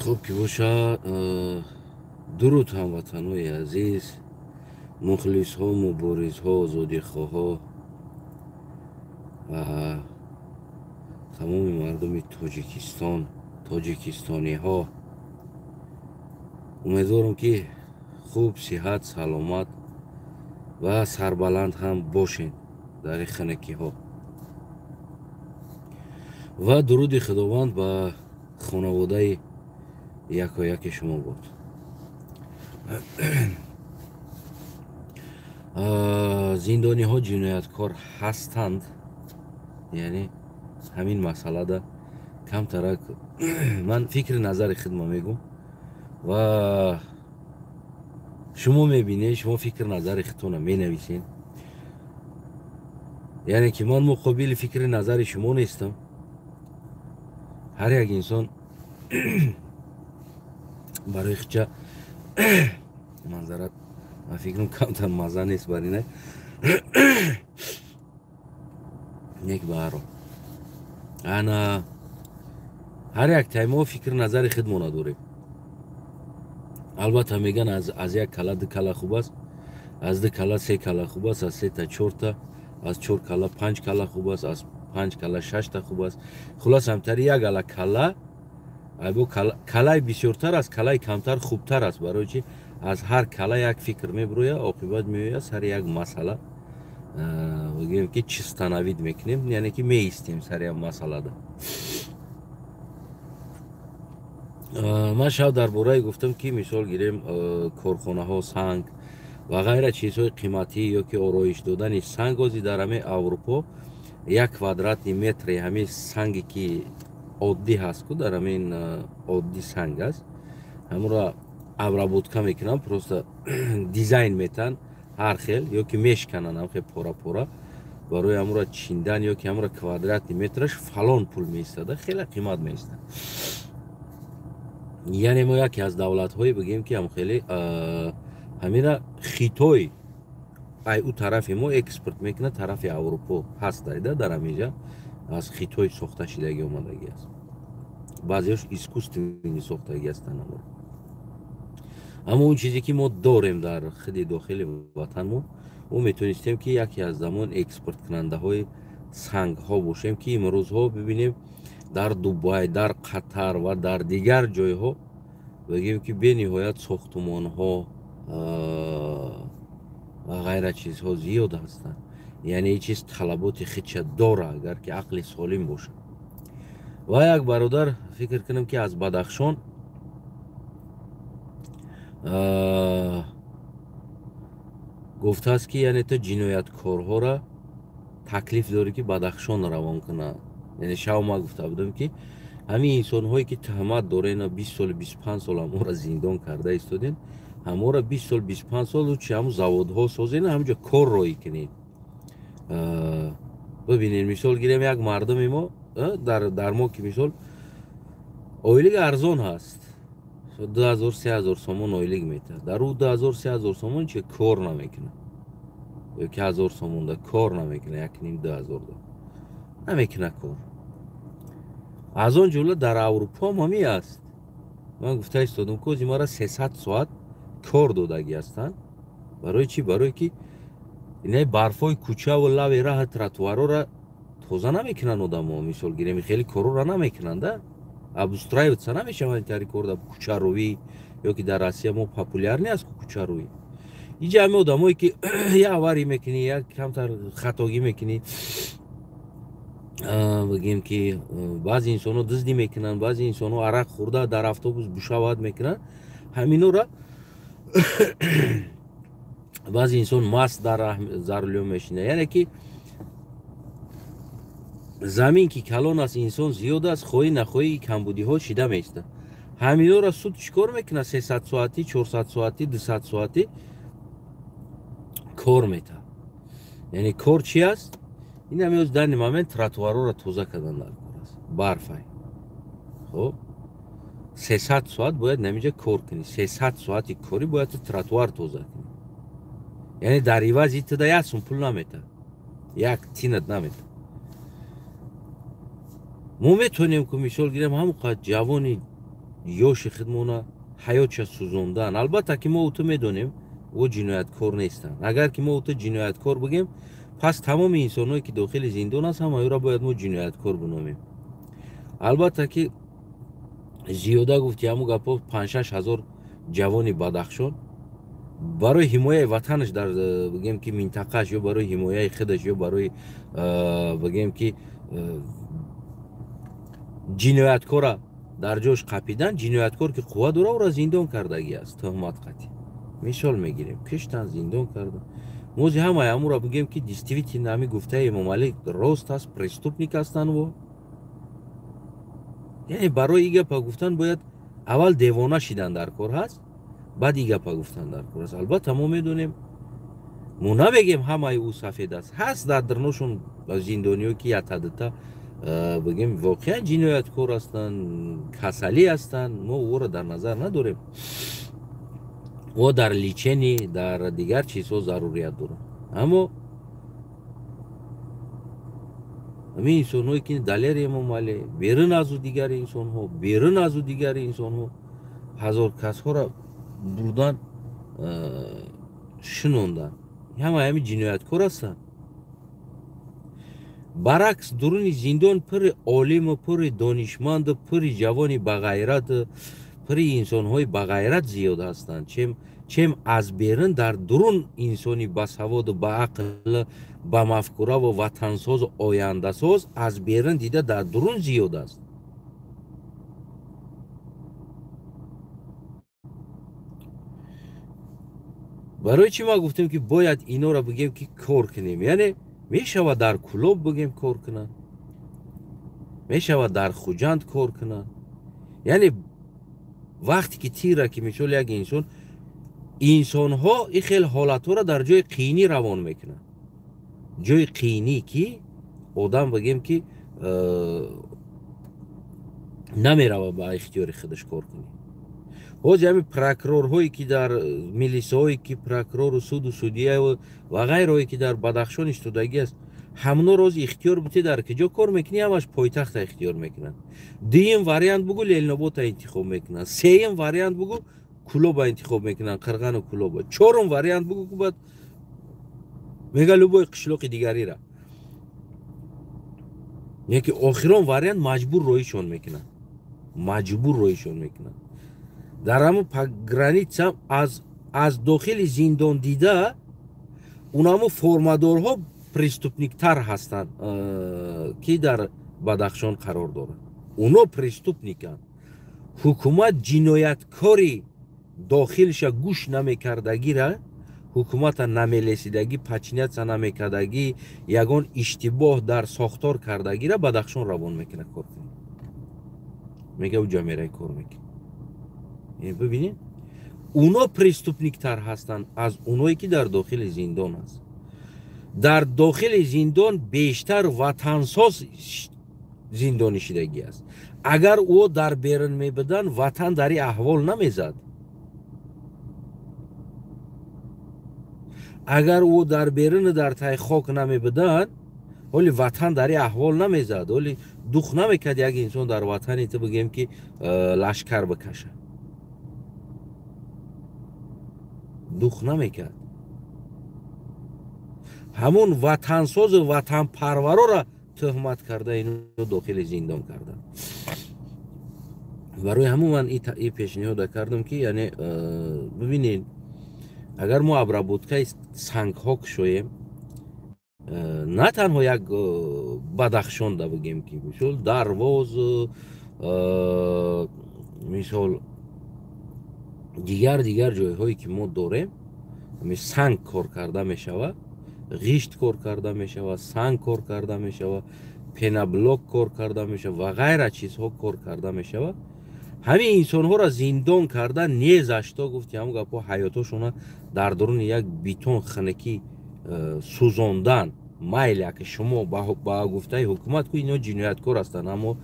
Хуб ки боша. Дуруд, ҳамватанҳои азиз, мухлисҳо, муборизҳо, озодихоҳо ва тамоми мардуми Тоҷикистон, тоҷикистониҳо. Умедворам, ки хуб, сиҳат, саломат ва сарбаланд ҳам бошед дар ин хунукиҳо. Ва дуруди Худованд ба хонаводаи якояки шумо бод. Зиндониҳо ҷинояткор ҳастанд, яъне ҳамин масъалада камтарак ман фикри назари худма мегӯм ва шумо мебинед, шумо фикри назари худтона менависед. Яъне ки ман муқобили фикри назари шумо нестам. Ҳар як инсон барои худча манзарат, ман фикрам, камтар маза нест бар ина нек. Баҳарҳол, ана ҳар як таймо фикри назари худмона дорем. Албатта, меган, аз як кала ду кала хуб аст, аз ду кала се кала хуб аст, аз сета чорта, аз чор кала панҷ кала хуб аст, аз панҷ кала шашта хуб аст. Хулос, ҳамтари як ала кала айбо калаи бисёртар аз калаи камтар хубтар аст. Барои чи? Аз ҳар кала як фикр мебирояд, оқибат меояд, сари як масъала бигӯем, ки чистанавид мекунем, яъне ки меистем сари як масъалада. Ман шаб дар бораи гуфтам, ки мисол гирем, корхонаҳо санг ва ғайра чизҳои қиматӣ ё ки ороиш додани санг. Ози дар ҳамаи Аврупо як квадратный метри ҳамин санге ки оддӣ ҳаст ку, дар ҳамин оддӣ санг аст, ҳамонро обработка мекунанд, просто дизайн метаҳанд ҳар хел ё ки мешкананд ҳам хел пора пора барои ҳамонро чиндан, ё ки ҳамонро квадратный метраш фалон пул меистада, хеле қимат меистад. Яъне мо яке аз давлатҳое бигӯем, ки ҳам хеле ҳамина Хитой ай ӯ тарафи мо экспорт мекунад тарафи Аврупо ҳаст, айда дар ҳаминҷа аз Хитой сохта шидагӣ омадагӣ аст. Баъзеош искусственный сохтагӣ ҳастанд. Аммо он чизе ки мо дорем дар худи дохили ватанмо, мо метавонистем, ки яке аз замон экспорткунандаҳои сангҳо бошем, ки имрӯзҳо бибинем, дар Дубай, дар Қатар ва дар дигар ҷойҳо бигӯем, ки бениҳоят сохтумонҳо ва ғайра чизҳо зиёд ҳастанд. Яъне ин чиз талаботи худша дора, агар ки ақли солим бошад. Ва як бародар, фикр кунам, ки аз Бадахшон гуфтааст, ки яъне ту ҷинояткорҳоро таклиф дорӣ, ки Бадахшон равон кунад. Яъне шав ма гуфта будам, ки ҳамин инсонҳое ки туҳмат дорена, 20 соли, 25 сол ҳамонро зиндон карда истодем, ҳамонро 20 сол, 25 сол чи ҳамун заводҳо созена, ҳаминҷо кор роҳӣ кунед. Бибинед, мисол гирем, як мардуми мо дар мо ки мисол ойлик арзон ҳаст, 2000, 3000 сомон ойлик метаҳад, дар ӯ 2000, 3000 сомон чи кор намекунад ё ки 1000 сомонда кор намекунад, якним, 2000 да намекунад кор. Аз он ҷумла дар Аврупо ҳам ҳамин аст. Ман гуфта истодам, ки ози мара 300 соат кор додагӣ ҳастанд. Барои чӣ? Барое ки инаи барфҳои кӯчаву лави раҳи тротуарора тоза намекунанд одамо. Мисол гирем, хеле корора намекунанд, да обустраиваться намешаванд тари кор дар кӯчаровӣ, ё ки дар Россия мо популярный аст кӯчаровӣ. Инҷа ҳаме одамое ки як авария мекунӣ, як камтар хатогӣ мекунӣ, бигем, ки баъзе инсонҳо дуздӣ мекунанд, баъзе инсонҳо арақ хӯрда дар автобус бушават мекунанд, ҳаминора баъзе инсон маст дар за рулём мешинад. Яъне ки замин ки калон аст, инсон зиёд аст, хоҳӣ нахоҳӣ камбудиҳо шида меистад. Ҳаминора суд чӣ кор мекунад? 300 соатӣ, 400 соатӣ, 200 соатӣ кор метаҳад. Яъне кор чи аст? Ин ҳамин данный момент тротуарҳоро тоза кардан дар кор аст, барфай. Хоб, 300 соат бояд намиҷа кор кунӣ, 300 соати корӣ бояд ту тротуар тоза кунӣ. Яъне дар ивази туда як сум пул наметаҳад, як тинат наметаҳад. Мо метавонем ку, мисол гирем, ҳамон қад ҷавони Ёши худмона ҳаётша сӯзондан. Албатта ки мо ӯ ту медонем, ӯ ҷинояткор нестанд. Агар ки мо ӯ ту ҷинояткор бигем, пас тамоми инсонҳое ки дохили зиндон аст, ҳамаёро бояд мо ҷинояткор биномем. Албатта ки зиёда гуфти ҳамун гапҳо 5-6 ҳазор ҷавони Бадахшон барои ҳимояи ватанаш дар бигем ки минтақааш ё барои ҳимояи худаш ё барои бигем ки ҷинояткора дар ҷош қапидан, ҷинояткор ки қувва дора, ӯро зиндон кардагӣ аст, туҳмат қатъӣ. Мисол мегирем, киштан, зиндон кардан. Мози ҳамаи ҳамуро бигем ки действительно ҳами гуфтаи Эмомалӣ рост аст, преступник ҳастанд во. Яъне барои и гапа гуфтан бояд аввал девона шидан дар кор ҳаст, баъд и гапа гуфтан дар кор аст. Албатта мо медонем, мо намегем ҳамаи ӯ сафед аст. Ҳаст дар дарунашон зиндониҳо ки ятадита бигем воқеан ҷинояткор ҳастанд, касалӣ ҳастанд, мо ӯро дар назар надорем. Ӯ дар лечение, дар дигар чизҳо зарурият дорад. Аммо ҳамин инсонҳое ки Далер Эмомалӣ, берун аз ӯ дигари инсонҳо, берун аз ӯ дигари инсонҳо ҳазор касҳоро бурдан, шинондан, ҳама ҳамин ҷинояткор ҳастанд. Баръакс дуруни зиндон пури олиму, пури донишманду, пури ҷавони бағайрат, пури инсонҳои бағайрат зиёд ҳастанд, чем аз берун дар дурун инсони басаводу, баақл, ба мафкураву ватансозу ояндасоз аз берун дида дар дурун зиёд аст. Барои чӣ ма гуфтем ки бояд инора бигем ки кор кунем? Яъне мешавад дар Кулоб бигем кор кунанд, мешавад дар Хуҷанд кор кунанд. Яъне вақте ки тира ки мисол як инсон, инсонҳо ин хел ҳолатҳоро дар ҷои қиинӣ равон мекунанд. Ҷои қиинӣ ки одам бигем ки намерава ба ихтиёри худаш кор кунӣ. Ҳозир ҳамин прокурорҳое ки дар милисаҳое ки прокурору суду судия ва ғайрое ки дар Бадахшон истодагӣ аст, ҳамно рози ихтиёр бутӣ дар киҷо кор мекунӣ, ҳамаш пойтахта ихтиёр мекунанд. Дуюм вариант бугӯ Ленобота интихоб мекунанд, сеюм вариант бугӯ Кулоба интихоб мекунанд, Қирғану Кулоба, чорум вариант бугӯ ку баъд мега любой қишлоқи дигарира. Яки охирон вариант маҷбур роишон мекунанд, маҷбур роишон мекунанд. Дар ҳамон пограница аз дохили зиндон дида унамо формадорҳо преступниктар ҳастанд, ки дар Бадахшон қарор доранд. Уно преступниканд. Ҳукумат ҷинояткори дохилша гӯш намекардагира, ҳукумата намелесидагӣ, подчиняться намекардагӣ, ягон иштибоҳ дар сохтор кардагира Бадахшон равон мекунад кор кунад. Мега уҷа мерай кор мекунад. Бибинед, уно преступниктар ҳастанд аз уное ки дар дохили зиндон аст. Дар дохили зиндон бештар ватансоз зиндонӣ шидагӣ аст. Агар ӯ дар берун мебуданд, ватан дар ин аҳвол намезад. Агар ӯ дар беруну дар таи хок намебуданд, ҳоли ватан дар ин аҳвол намезад, ҳоли дух намекард як инсон дар ватани ту бигем ки лашкар бикашад. Дух намекард. Ҳамон ватансозу ватанпарварора туҳмат карда ино дохили зиндон карданд. Барои ҳамон ман и пешниҳода кардам ки яъне бибинед, агар мо обработкаи сангҳо кушоем, на танҳо як Бадахшонда бигем ки мисол Дарвоз, мисол дигар ҷойҳое ки мо дорем, санг кор карда мешавад, ғишт кор карда мешавад, санг кор карда мешавад, пенаблок кор карда мешавад ва ғайра чизҳо кор карда мешавад. Ҳамин инсонҳоро зиндон карда незашто гуфти ҳамон гапҳо ҳаётошона дар дуруни як битон хунукӣ сӯзондан майли ки шумо ба гуфтаи ҳукумат ку ино ҷинояткор ҳастанд, аммо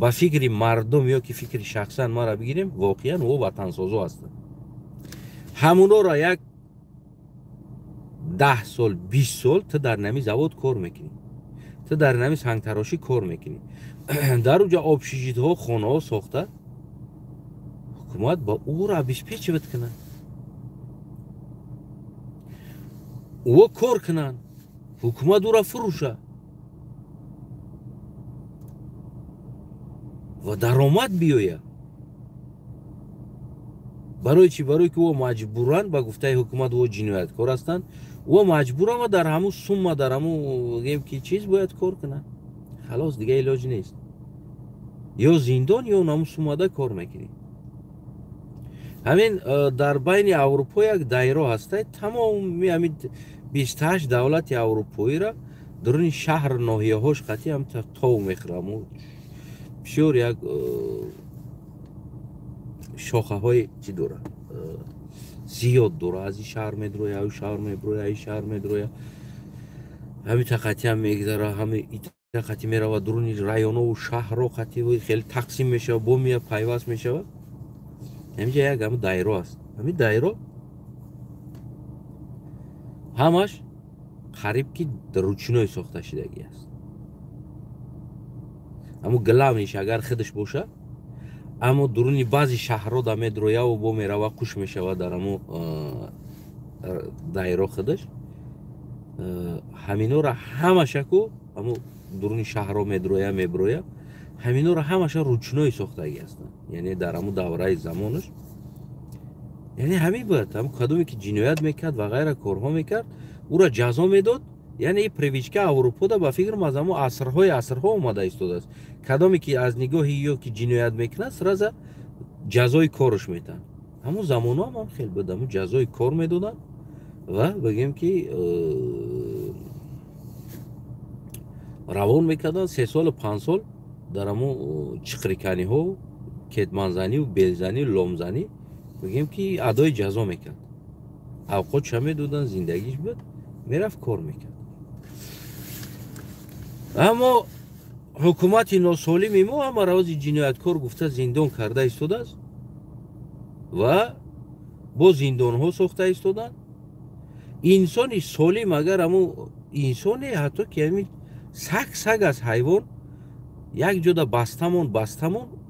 ба фикри мардум ё ки фикри шахсан мара бигирем, воқеан ӯ ватансозо ҳастанд. Ҳамонҳоро як 10 сол 20 сол ту дар нами завод кор мекунӣ, ту дар нами сангтарошӣ кор мекунӣ, дар уҷа общежитҳо, хонаҳо сохта, Ҳукумат ба ӯро обеспечивать кунад, ӯ кор кунанд, ҳукумат ӯро фурӯша ва даромад биёяд. Барои чӣ? Барое ки ӯ маҷбуранд, ба гуфтаи ҳукумат ӯ ҷинояткор ҳастанд, ӯ маҷбуранд ва дар ҳамун сумма, дар ҳамун гӯем ки чиз бояд кор кунанд. Халос, дига илоҷ нест. Ё зиндон, ё ҳамун суммада кор мекунӣ. Ҳамин дар байни Аврупо як дайро ҳастай, тамоми ҳамин 28 давлати аврупоиро дуруни шаҳр ноҳияҳош қатъи ҳам тов мехӯрам. Бисёр як шохаҳои чӣ дорад, зиёд дорад. Аз ин шаҳр медроя, ӯ шаҳр меброя, ин шаҳр медроя, ҳамин тақатиам мегзара, ҳами тақати мерава дуруни районову шаҳрро қатъи хеле тақсим мешава, бо мия пайваст мешава. Ҳаминҷа як ҳамин дайро аст. Ҳамин дайро ҳамаш қариб ки ручной сохта шидагӣ аст. Аммо главниш агар худаш боша, аммо дуруни баъзе шаҳрҳо да медрояву бо мерава қуш мешава дар амо дайро худаш. Ҳаминора ҳамашаку амо дуруни шаҳрҳо медроя меброя, ҳаминора ҳамаша ручной сохтагӣ ҳастанд. Яъне дар амо давраи замонаш, яъне ҳамин бояд ҳам кадоме ки ҷиноят мекард ва ғайра корҳо мекард, ӯро ҷазо медод. Яъне ин привычка Аврупода ба фикрам аз амо асрҳои асрҳо омада истодааст. Кадоме ки аз нигоҳи ё ки ҷиноят мекунад, сразу ҷазои корш метаҳанд. Ҳамон замонҳо ҳам хел буд, ҳамон ҷазои кор медоданд ва бигем ки равон мекарданд 3 солу 5 сол дар ҳамон чиқриканиҳо, кетманзаниву белзанию ломзанӣ, бигем ки адои ҷазо мекард. Авқотша медоданд, зиндагиш буд, мерафт кор мекард. Аммо ҳукумати носолими мо ҳама равози ҷинояткор гуфта зиндон карда истодааст ва бо зиндонҳо сохта истоданд. Инсони солим агар ҳамун инсоне ҳатто ки ҳамин саг аст, ҳайвон як ҷода бастамон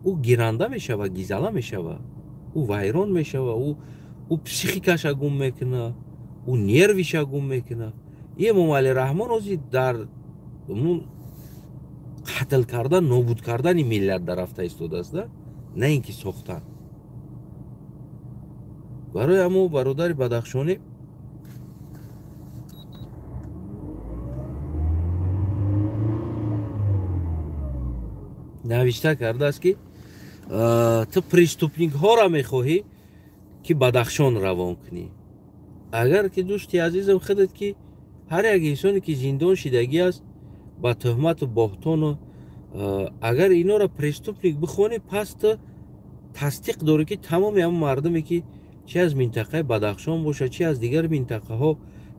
ӯ гиранда мешава, гизала мешава, ӯ вайрон мешава, ӯ психикаша гум мекуна, ӯ нервиша гум мекуна. Эмомалӣ Раҳмон ҳозир дар қатл кардан, нобуд кардани миллат дар рафта истодааст, на ин ки сохтан. Барои ҳамо бародари бадахшонӣ навишта кардааст ки ту преступникҳоро мехоҳӣ ки Бадахшон равон кунӣ. Агар ки дӯсти азизам худат ки ҳар як инсоне ки зиндон шидагӣ аст ба тӯҳмату боҳтону, агар инора преступник бихонӣ, пас ту тасдиқ дорӣ ки тамоми ҳамон мардуме ки чи аз минтақаи Бадахшон бошад, чи аз дигар минтақаҳо,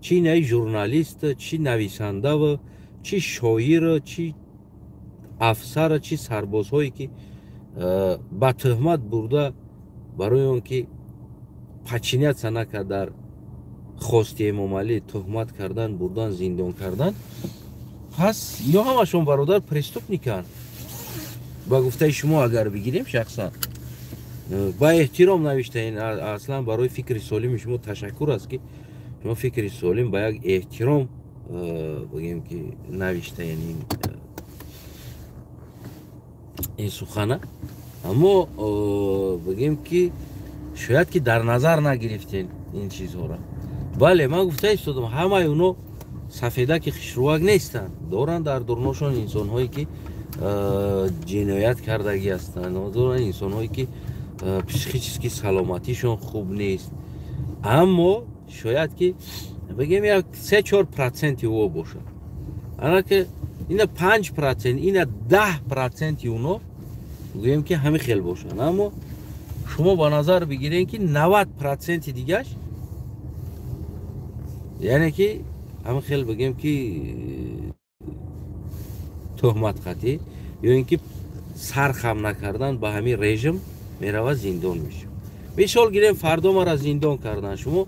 чи наи журналист, чи нависандава, чи шоира, чи афсара, чи сарбозҳое ки ба тӯҳмат бурда барои он ки подчиняться накард дар хости Эмомалӣ, тӯҳмат кардан, бурдан, зиндон кардан, пас ино ҳамашон бародар преступниканд. Ба гуфтаи шумо агар бигирем шахсан ба эҳтиром навиштаин, аслан барои фикри солими шумо ташаккур аст ки шумо фикри солим ба як эҳтиром бигем ки навиштаин ин сухана. Аммо бигем ки шояд ки дар назар нагирифтен ин чизҳоро. Бале, ман гуфта истодам, ҳамаи оно сафедаки хишрувак нестанд, доранд дар дурношон инсонҳое ки ҷиноят кардагӣ ҳастанд, доранд инсонҳое ки психически саломатишон хуб нест. Аммо шояд ки бигем як 3-4% ӯ бошад. Ана ки ина 5%, ина 10% оно гӯем ки ҳамин хел бошанд. Аммо шумо ба назар бигирем ки 90% дигаш, яъне ки ҳамин хел бигем ки тӯҳмат қатъӣ ё ин ки сар хам накардан ба ҳамин режим мерава зиндон мешавад. Мисол гирем, фардо мара зиндон кардан, шумо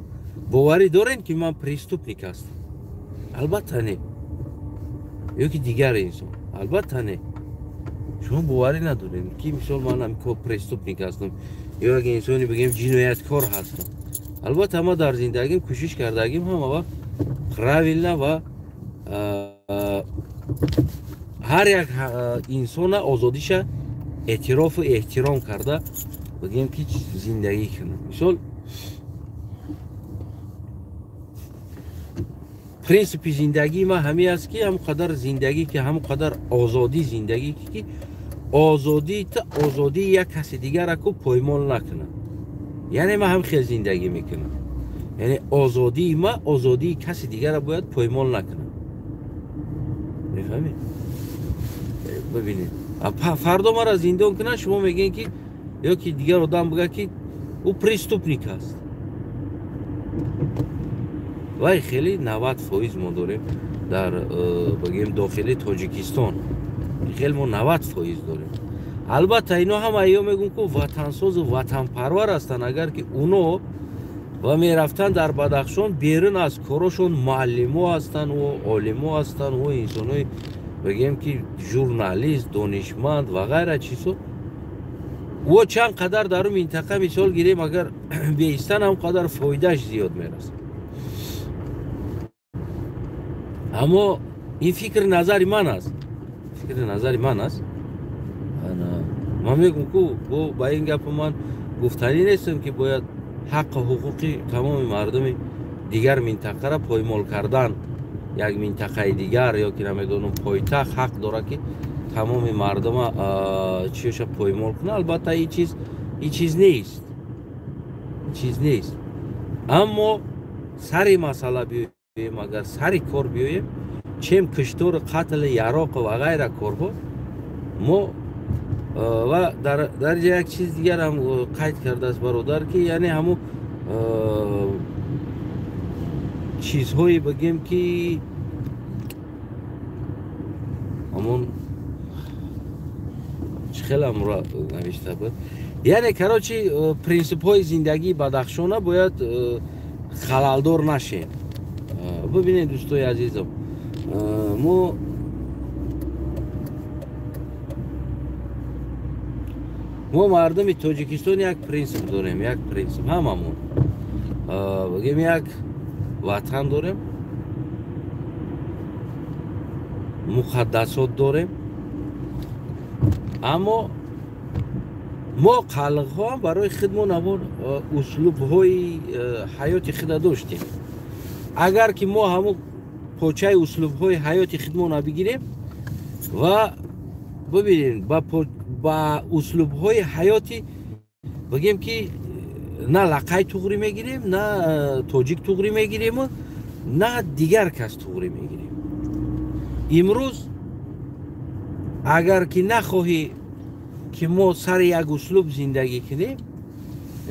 боварӣ доред ки ман преступник ҳастам? Албатта не. Ё ки дигар инсон, албатта не. Шумо боварӣ надоред ки мисол ман ҳам преступник ҳастам Ё як инсони бигем ҷинояткор ҳастам. Албатта ма дар зиндагим кӯшиш кардагим ҳама вақт правильно ва ҳар як инсона озодиша эътирофу эҳтиром карда бигем ки зиндагӣ кунам. Мисол принсипи зиндагии ма ҳамин аст ки ҳамон қадар зиндагӣ ки ҳамон қадар озодӣ зиндагӣ ки озодии ту озодии як каси дигара ку поймол накунад. Яъне ман ҳам хел зиндагӣ мекунам. Яъне озодии ма озодии каси дигара бояд поймол накунад. Мефаҳмед? Бибинед, фардо мара зиндон кунад, шумо мегӯед ки ё ки дигар одам бигӯяд ки ӯ преступник аст. Вай хеле 90% мо дорем дар бигем дохили Тоҷикистон. Хеле мо 90% дорем. Албатта ино ҳама ё мегӯм ку ватансозу ватанпарвар ҳастанд. Агар ки уно ва мерафтан дар Бадахшон берун аз корошон муаллимо ҳастанд, олимо ҳастанд, инсонои бигем ки журналист, донишманд ва ғайра чизо. О чанд қадар дар минтақа мисол гирем, агар беистан ҳам қадар фоидаш зиёд мерасад. Аммо ин фикри назари ман аст. Фикри назари ман аст. Ман мегӯм ку ба ин гапи ман гуфтанӣ нестам ки бояд ҳаққу ҳуқуқи тамоми мардуми дигар минтақара поймол кардан. Як минтақаи дигар ё ки намедонам пойтахт ҳақ дорад ки тамоми мардума чиша поймол кунад. Албатта ин чиз нест. Ин чиз нест. Аммо сари масъала биёем, агар сари кор биёем, чем киштору қатли яроқ ва ғайра корҳо мо ва дар як чиз дигар ҳам қайд кардааст бародар, ки яъне ҳамун чизҳое бигем ки ҳамун чӣ хеле амро навишта буд. Яъне короче принсипҳои зиндагии Бадахшона бояд халалдор нашем. Бибинед дӯстои азизам, мо мардуми Тоҷикистон як принсип дорем, як принсип ҳамамон. Бигем як ватан дорем, муқаддасот дорем, аммо мо қалиқҳо ҳам барои худмон ҳамон услубҳои ҳаёти худа доштем. Агар ки мо ҳамон почаи услубҳои ҳаёти худмонро бигирем ва бибинем ба услубҳои ҳаёти бигем ки на лақай туғрӣ мегирем, на тоҷик туғрӣ мегирему, на дигар кас туғрӣ мегирем. Имрӯз агар ки нахоҳӣ ки мо сари як услуб зиндагӣ кунем,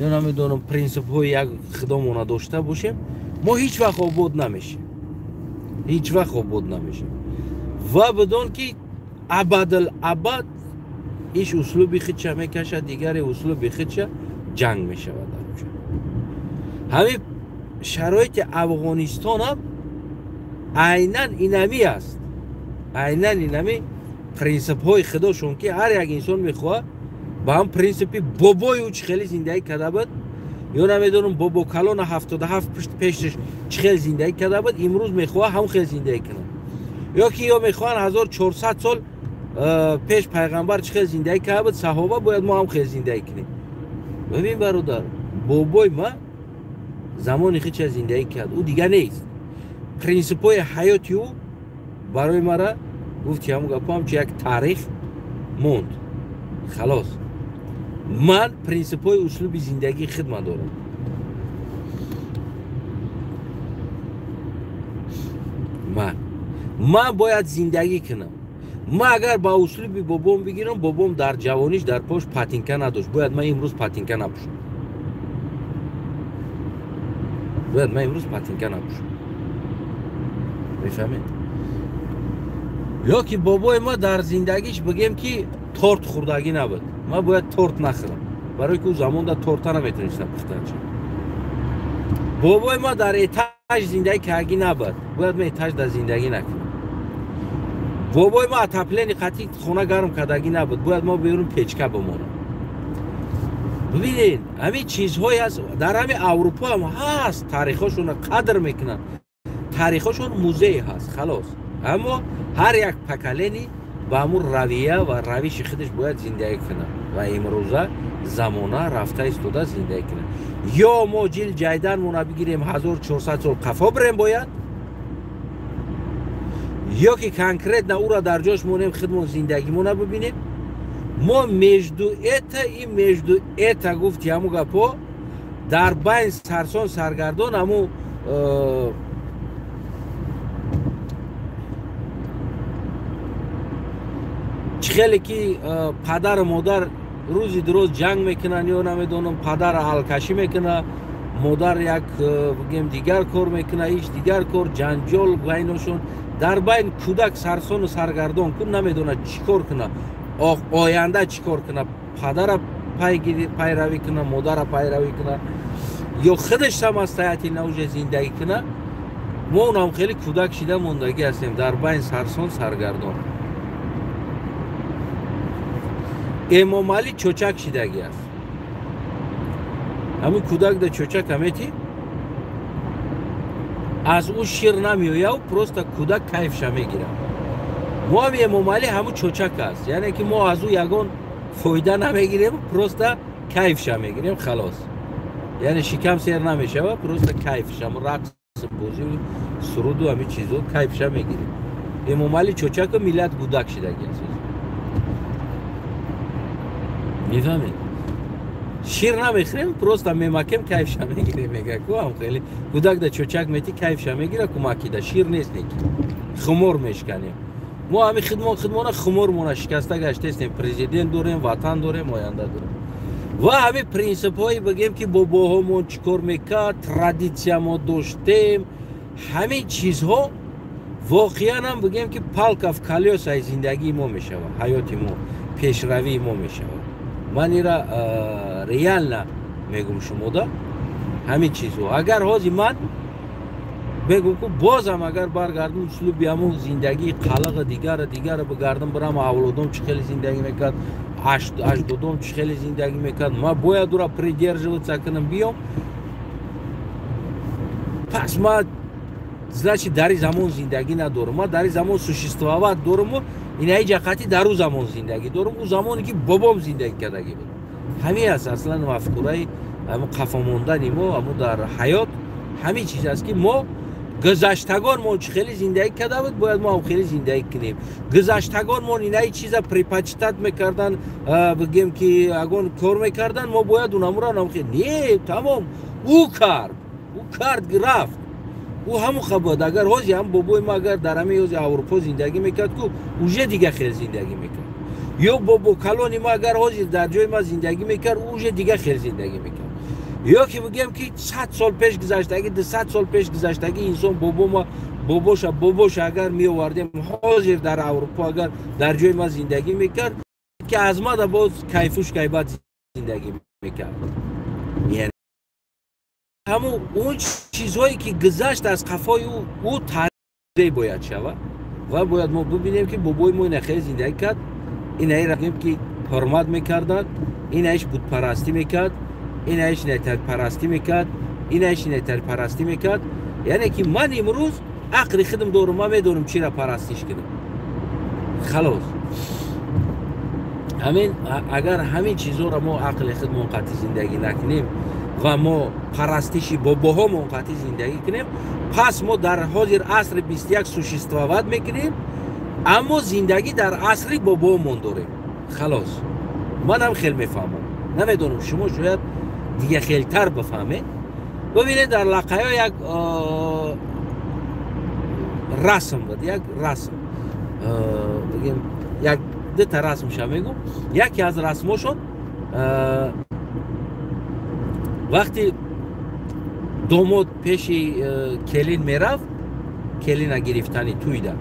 ё намедонам принсипҳои як худомона дошта бошем, мо ҳеҷ вақт обод намешем. Ҳеҷ вақт обод намешем. Ва бидон ки абадал абад иш услуби худша мекашад, дигаре услуби худша ҷанг мешавад дар онҷо. Ҳамин шароити Афғонистон ҳам айнан инамӣ аст. Айнан инамӣ принсипҳои худошон ки ҳар як инсон мехоҳад ба ҳам принсипи бобои ӯ чӣ хеле зиндагӣ карда буд, ё намедонам бобо калона 77 пушт пешаш чӣ хел зиндагӣ карда буд, имрӯз мехоҳад ҳам хел зиндагӣ кунад. Ё ки ё мехоҳанд 1400 сол пеш пайғамбар чӣ хел зиндагӣ карда буд, саҳоба, бояд мо ҳам хел зиндагӣ кунем. Бибин бародар, бобои ма замони худша зиндагӣ кард, ӯ дига нест. Принсипҳои ҳаёти ӯ барои мара гуфти ҳамон гапҳо ҳамчун як таърих монд. Халос. Ман принсипҳои услуби зиндагии худма дорам. Ман бояд зиндагӣ кунам. Ман агар ба услуби бобом бигирам, бобом дар ҷавониш дар пош патинка надошт. Бояд ман имрӯз патинка напӯшам. Бояд ман имрӯз патинка напӯшам. Мефаҳмед? Ё ки бобои ма дар зиндагиш бигем ки торт хӯрдагӣ набуд. Ман бояд торт нахӯрам. Барои ки ӯ замонда торта наметонистам пухтан. Бобои ма дар этаж зиндагӣ кардагӣ набуд. Бояд ман этаж дар зиндагӣ накунам. Бобои ма отопление қатъи хона гарм кардагӣ набуд. Бояд мо берун печка бимонам. Бибинед, ҳамин чизҳое аст, дар ҳамин Аврупо ҳам ҳаст, таърихҳошонро қадр мекунанд, таърихҳошон музей ҳаст, халос. Аммо ҳар як поколение ба ҳамун равия ва равиши худаш бояд зиндагӣ кунад ва имрӯза замона рафта истода зиндагӣ кунад. Ё мо ҷил ҷайданмона бигирем 1400 сол қафо бирем бояд, ё ки конкретно ӯра дар ҷош монем, худмон зиндагимона бибинем. Мо между это и между это гуфти ҳаму гапо дар байн сарсон саргардон ҳаму чӣ хеле ки падару модар рӯзи дуроз ҷанг мекунанд, ё намедонам, падар ҳалкашӣ мекунад, модар як бигем дигар кор мекунад, иш дигар кор, ҷанҷол байношон, дар байн кӯдак сарсону саргардон кун, намедонад чӣ кор кунад, оянда чӣ кор кунад, падара пайравӣ кунад, модара пайравӣ кунад, ё худаш самостоятельно уже зиндагӣ кунад. Мо унам хеле кӯдак шида мондагӣ ҳастем, дар байн сарсон саргардон. Эмомалӣ чочак шидагӣ аст. Ҳамин кӯдак да чочак амети, аз ӯ шир намеояв, просто кӯдак кайфша мегирад. Мо ҳам Эмомалӣ ҳамун чочак аст, яъне ки мо аз ӯ ягон фоида намегирем, просто кайфша мегирем, халос. Яъне шикам сер намешава, просто кайфша, ҳамун рақс, бозӣ, суруду ҳамин чизо кайфша мегирем. Эмомалӣ чочаку миллат гудак шидагӣ аст. Мефаҳмед? Шир намехӯрем, просто мемакем, кайфша мегирем. Мега ку ҳам хеле гудак да чочак мети, кайфша мегира, кумакида шир нест, неки хумор мешканем. Мо ҳамин худмона хумормона шикаста гаштаистем. Президент дорем, ватан дорем, оянда дорем. Ва ҳамин принсипҳое бигем ки бобоҳомон чӣ кор мекард, традитсия мо доштем, ҳамин чизҳо воқеан ҳам бигем ки палка в колёсаи зиндагии мо мешавад, ҳаёти мо, пешравии мо мешавад. Ман ира реально мегум шумода ҳамин чизҳо. Агар ҳозир ман бегум ку бозам агар баргардум услуби ҳамун зиндагии қалиға дигара дигара бигардам, бирам авлодом чӣ хеле зиндагӣ мекард, аҷдодом чӣ хеле зиндагӣ мекард, ман бояд ура придерживаться кунам, биём. Пас ман значит дар ин замон зиндагӣ надорам, ман дар ин замон существовать дорам, инаи ҷақати дар ӯ замон зиндагӣ дорам, ӯ замоне ки бобом зиндагӣ кардагӣ буд. Ҳамин аст аслан мафкураи ҳамун қафо мондани мо, ҳамун дар ҳаёт ҳамин чиз аст ки мо гузаштагон мо чӣ хеле зиндагӣ карда буд, бояд мо ҳам хеле зиндагӣ кунем. Гузаштагон мо инаи чиза предпочитать мекардан, бигем ки агон кор мекардан, мо бояд унамура нам хеле не, тамом, ӯ кард, ӯ кард, рафт, ӯ ҳамон хабод. Агар ҳозир ҳам бобои мо агар дар ҳамин ҳозир Аврупо зиндагӣ мекард, ку уже дига хел зиндагӣ мекард. Ё бобо калони мо агар ҳозир дар ҷои ма зиндагӣ мекард, ӯ уже дига хел зиндагӣ мекард. Ё ки бигем ки 100 сол пеш гузаштагӣ, 200 сол пеш гузаштагӣ инсон бобома, бобоша, бобоша агар меовардем ҳозир дар Аврупо агар дар ҷои ма зиндагӣ мекард, ки аз ма да боз кайфуш кайбат зиндагӣ мекард. Яъне ҳамун он чизҳое ки гузашт аз қафои ӯ таърих бояд шавад ва бояд мо бибинем ки бобои мо ина хеле зиндагӣ кард, инаира ки ҳурмат мекарданд, инаиш бутпарастӣ мекард, инаиш найтарпарастӣ мекард, инаиш найтарпарастӣ мекард. Яъне ки ман имрӯз ақли худам дорам, ман медонам чира парастиш кунам. Халос. Ҳамин агар ҳамин чизҳоро мо ақли худмон қатъи зиндагӣ накунем ва мо парастиши бобоҳомон қатъи зиндагӣ кунем, пас мо дар ҳозир асри 21 существовать мекунем, аммо зиндагӣ дар асри бобоҳомон дорем. Халос. Манам хел мефаҳмам. Намедонам шумо шояд дига хелтар бифаҳмед. Бибинед, дар лақаё як расм буд, як расм, бигем як дута расмша мегум. Яке аз расмошон вақти домод пеши келин мерафт, келина гирифтани туйда,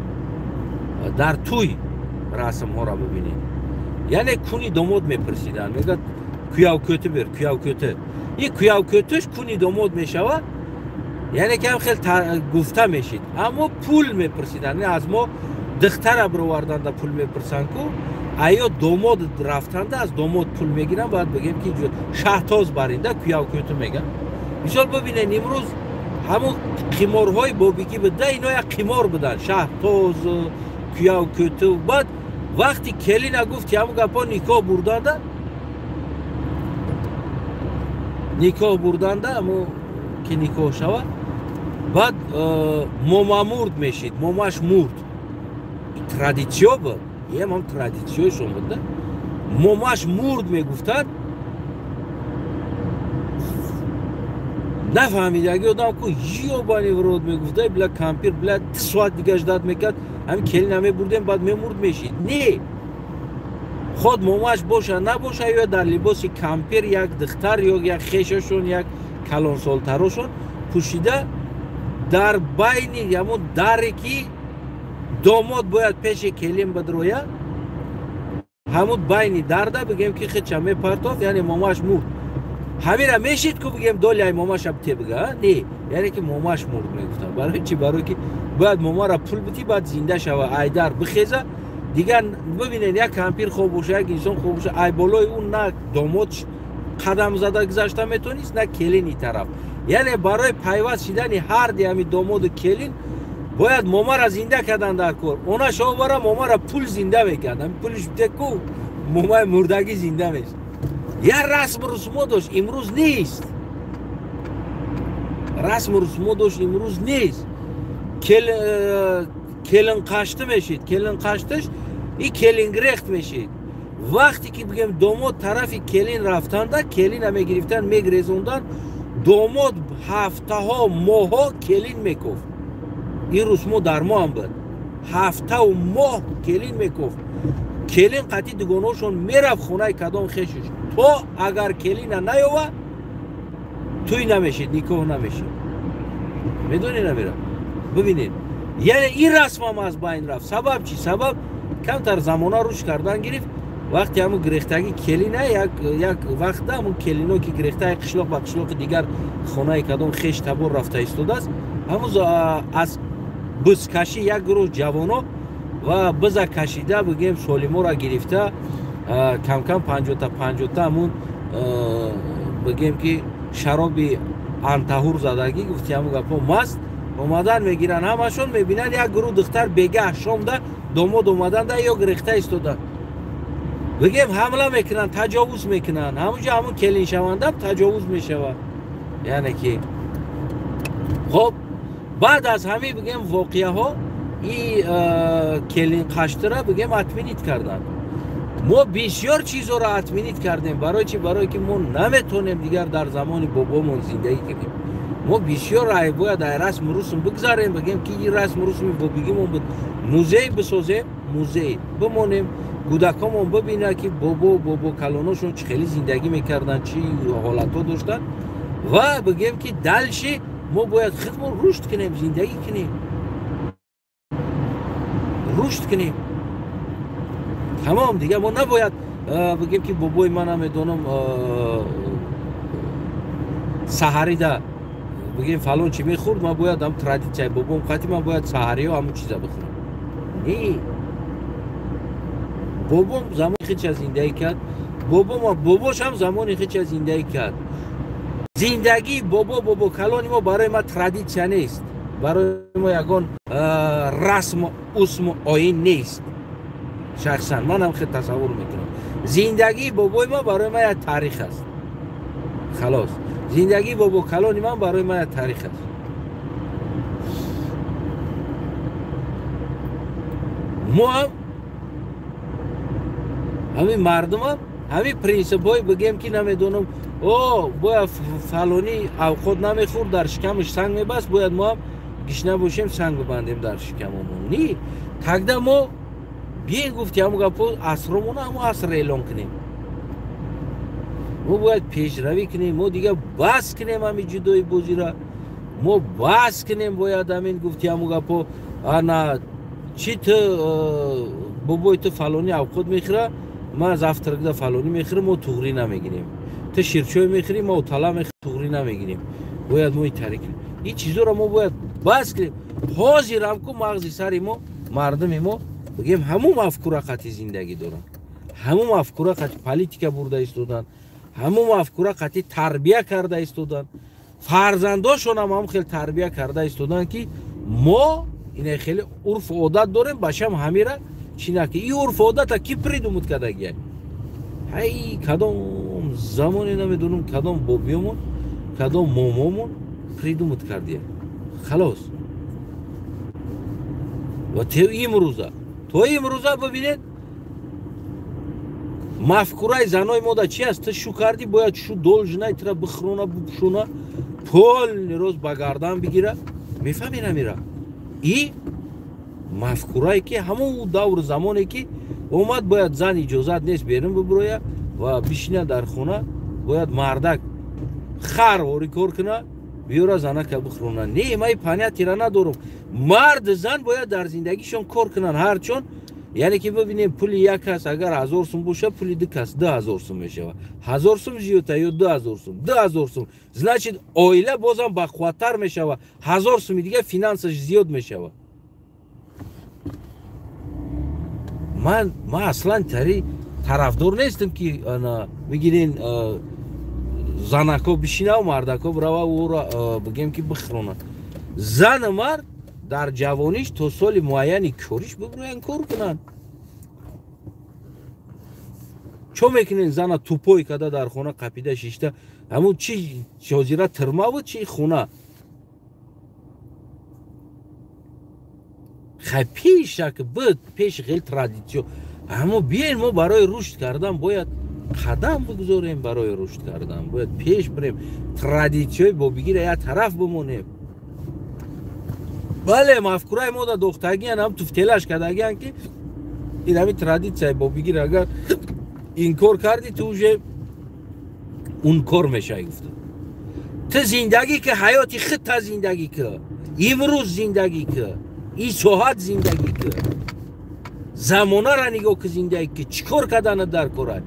дар туй расмҳоро бибинед. Яъне куни домод мепурсиданд, мегӯяд куяв кӯтӣ бир, куяв кӯтӣ. Ин куяв кӯтӯш куни домод мешавад, яъне ки ҳам хел гуфта мешид, аммо пул мепурсиданд. Аз мо духтара бироварданда пул мепурсанд ку, Аё домод рафтанда аз домод пул мегиранд, бояд бигем ки шаҳтоз баринда куяв кӯту меган. Мисол бибинед, имрӯз ҳамун қиморҳои бобигӣ буда, ино як қимор буданд, шаҳтоз, куяв кӯту. Баъд вақти келина гуфт, ки ҳамун гапҳо никоҳ бурданда, ҳамун ки никоҳ шавад, баъд момамурд мешид, момаш мурд. Традитсиё буд, ям традитсиёшон буд, да? Момаш мурд мегуфтанд. Нафаҳмидаги одам ку ёбани в рот мегуфта, бля кампир, бля 2 соат дига ждат мекард, ҳамин келина мебурдем, баъд мемурд мешид. Не, худ момаш боша набоша, ё дар либоси кампир як духтар ё як хешашон, як калонсолтарошон пӯшида дар байни ҳамун даре ки домод бояд пеши келин бидроя, ҳамун байни дарда бигем ки хича мепартофт, яъне момаш мурд. Ҳамира мешид ку бигем доляй момаша бите бига, не, яъне ки момаш мурд мегуфтанд. Барои чи? Барои ки бояд момара пул бити, баъд зинда шава, айдар бихеза. Дигар бибинед, як кампир хоб боша, як инсон хоб боша, ай болои ӯ на домод қадам зада гузашта метонист, на келини тараф. Яъне барои пайваст шидани ҳарди ҳами домоду келин бояд момара зинда кардан дар кор. Она шовара момара пул зинда мекард, пулиш бите ку момаи мурдагӣ зинда мешд. Я расму русумо дошт, имрӯз нест. Расму русумо дошт, имрӯз нест. Келинқашты мешид, келинқашташ и келингрехт мешид. Вақте ки бигем домод тарафи келин рафтанда, келина мегирифтан, мегрезондан, домод ҳафтаҳо, моҳҳо келин мекофт. Ин русмо дар мо ҳам буд. Ҳафтаву моҳ келин мекофт. Келин қатъи дугонаошон мерафт хонаи кадом хешиш, то агар келина наёва, тӯй намешид, никоҳ намешид. Медонед намера? Бибинед, яъне ин расмам аз байн рафт. Сабаб чи? Сабаб камтар замона рушд кардан гирифт. Вақте ҳамун гирехтагӣ келина як вақта ҳамун келино ки гирехтаи қишлоқ ба қишлоқи дигар хонаи кадом хеш табор рафта истодааст, ҳамун аз бузкашӣ як гурӯҳ ҷавоно ва биза кашида бигем солимора гирифта камкам 50-50 ҳамун бигем ки шароби антаҳур задагӣ, гуфти ҳамун гапҳо, маст омадан мегиранд, ҳамашон мебинанд як гурӯҳ духтар бегаҳ шомда домод омаданда ё гирехта истоданд, бигем ҳамла мекунанд, таҷовуз мекунанд. Ҳамунҷо ҳамун келиншаванда таҷовуз мешавад. Яъне ки хоб баъд аз ҳамин бигем воқеаҳо и келинқаштира бигем отменит карданд. Мо бисёр чизҳоро отменит кардем. Барои чи? Барое ки мо наметонем дигар дар замони бобомон зиндагӣ кунем. Мо бисёр бояд ай расму русм бигзарем, бигем ки ин расму русми бобигимон буд. Музей бисозем, музей бимонем, кӯдакомон бибинад ки бобо бобо калоношон чӣ хеле зиндагӣ мекарданд, чӣ ҳолатҳо доштанд, ва бигем ки дальше мо бояд худмон рушд кунем, зиндагӣ кунем, рушд кунем. Тамом, дигар мо набояд бигем ки бобои ман намедонам саҳарида бигем фалон чӣ мехӯрд, ман бояд ҳам традитсияи бобом қатъи ман бояд саҳариё ҳамун чиза бихӯрам. Не, бобом замони хича зиндагӣ кард, бобом бобош ҳам замони хича зиндагӣ кард. Зиндагии бобо бобо калони мо барои ма традитсия нест, барои мо ягон расму усму оин нест. Шахсан манам хел тасаввур мекунам. Зиндагии бобои ма барои ма як таърих аст. Халос, зиндагии бобо калони ман барои ма як таърих аст. Мо ҳам ҳамин мардумам ҳамин принсипҳои бигем ки намедонам, о бояд фалонӣ авқот намехӯрд, дар шикамаш санг мебаст, бояд мо ҳам гишна бошем, санг бибандем дар шикамомон. Не, тогда мо биен гуфти ҳамун гапҳо асромона ҳамун аср эълон кунем. Мо бояд пешравӣ кунем, мо дигар бас кунем ҳамин ҷудои бозира, мо бас кунем бояд ҳамин гуфти ҳамун гапҳо. Ана чи ту бобои ту фалонӣ авқот мехӯра, ман завтракда фалонӣ мехӯрам, мо туғрӣ намегирем. Ту ширчой мехӯрӣ, мо утала мехӯрем, туғрӣ намегирем. Бояд мо итари кунем. Ин чизҳоро мо бояд бас кунем. Ҳозирам ку мағзи сари мо, мардуми мо бигем ҳамун мафкура қатъи зиндагӣ доранд. Ҳамун мафкура қати политика бурда истоданд, ҳамун мафкура қати тарбия карда истоданд, фарзандошонам ҳам хел тарбия карда истоданд, ки мо ина хеле урфу одат дорем, бачам ҳамира чӣ наки. И урфу одата ки придумуд кардагия? Ҳай, кадом замоне намедонам, кадом бобиёмон, кадом момомон придумуд кардия. Халос. Ва то имрӯза бибинед, мафкураи занои мода чи аст? Ту шу кардӣ, бояд шу должнай тура бихӯрона, бупӯшона, полни роз ба гардан бигира. Мефаҳми намира? И мафкурае ки ҳамон давру замоне ки омад, бояд зан иҷозат нест берун бибуроя ва бишина дар хона, бояд мардак хар ворӣ кор куна, биёра занака бихӯрона. Не, ман понятира надорам. Мард зан бояд дар зиндагишон кор кунанд ҳарчон. Яъне ки бибинем, пули як кас агар 1000 сум боша, пули ду кас 2000 сум мешавад. 1000 сум зиёдта ё 2000 сум? 2000 сум. Значит, оила бозам бақувваттар мешавад. 1000 суми дига финансаш зиёд мешавад. Ман аслан тарафдор нестам ки бигирен занако бишинав, мардако бирава ӯро бигем ки бихӯронад. Зану мард дар ҷавониш то соли муайяни кориш бибироянд, кор кунанд. Чо мекунен зана тупой када дар хона қапида шишта, ҳамун чи ҳозира тирмаву чи хона? Хай пешак буд, пеш хел традитсиё. Аммо биен мо барои рушд кардан бояд қадам бигузорем, барои рушд кардан бояд пеш бирем, традитсиёи бобигира як тараф бимонем. Бале, мафкураи мо да дохтагиян, ҳам туфтелаш кардагиян, ки ин ҳамин традитсияи бобигир агар инкор кардӣ, ту уже ункор мешавӣ гуфта. Ту зиндагӣ ки, ҳаёти худта зиндагӣ ки, имрӯз зиндагӣ ки, ин соат зиндагӣ ки, замонара нигоҳ ки, зиндагӣ ки, чӣ кор карданат дар кора?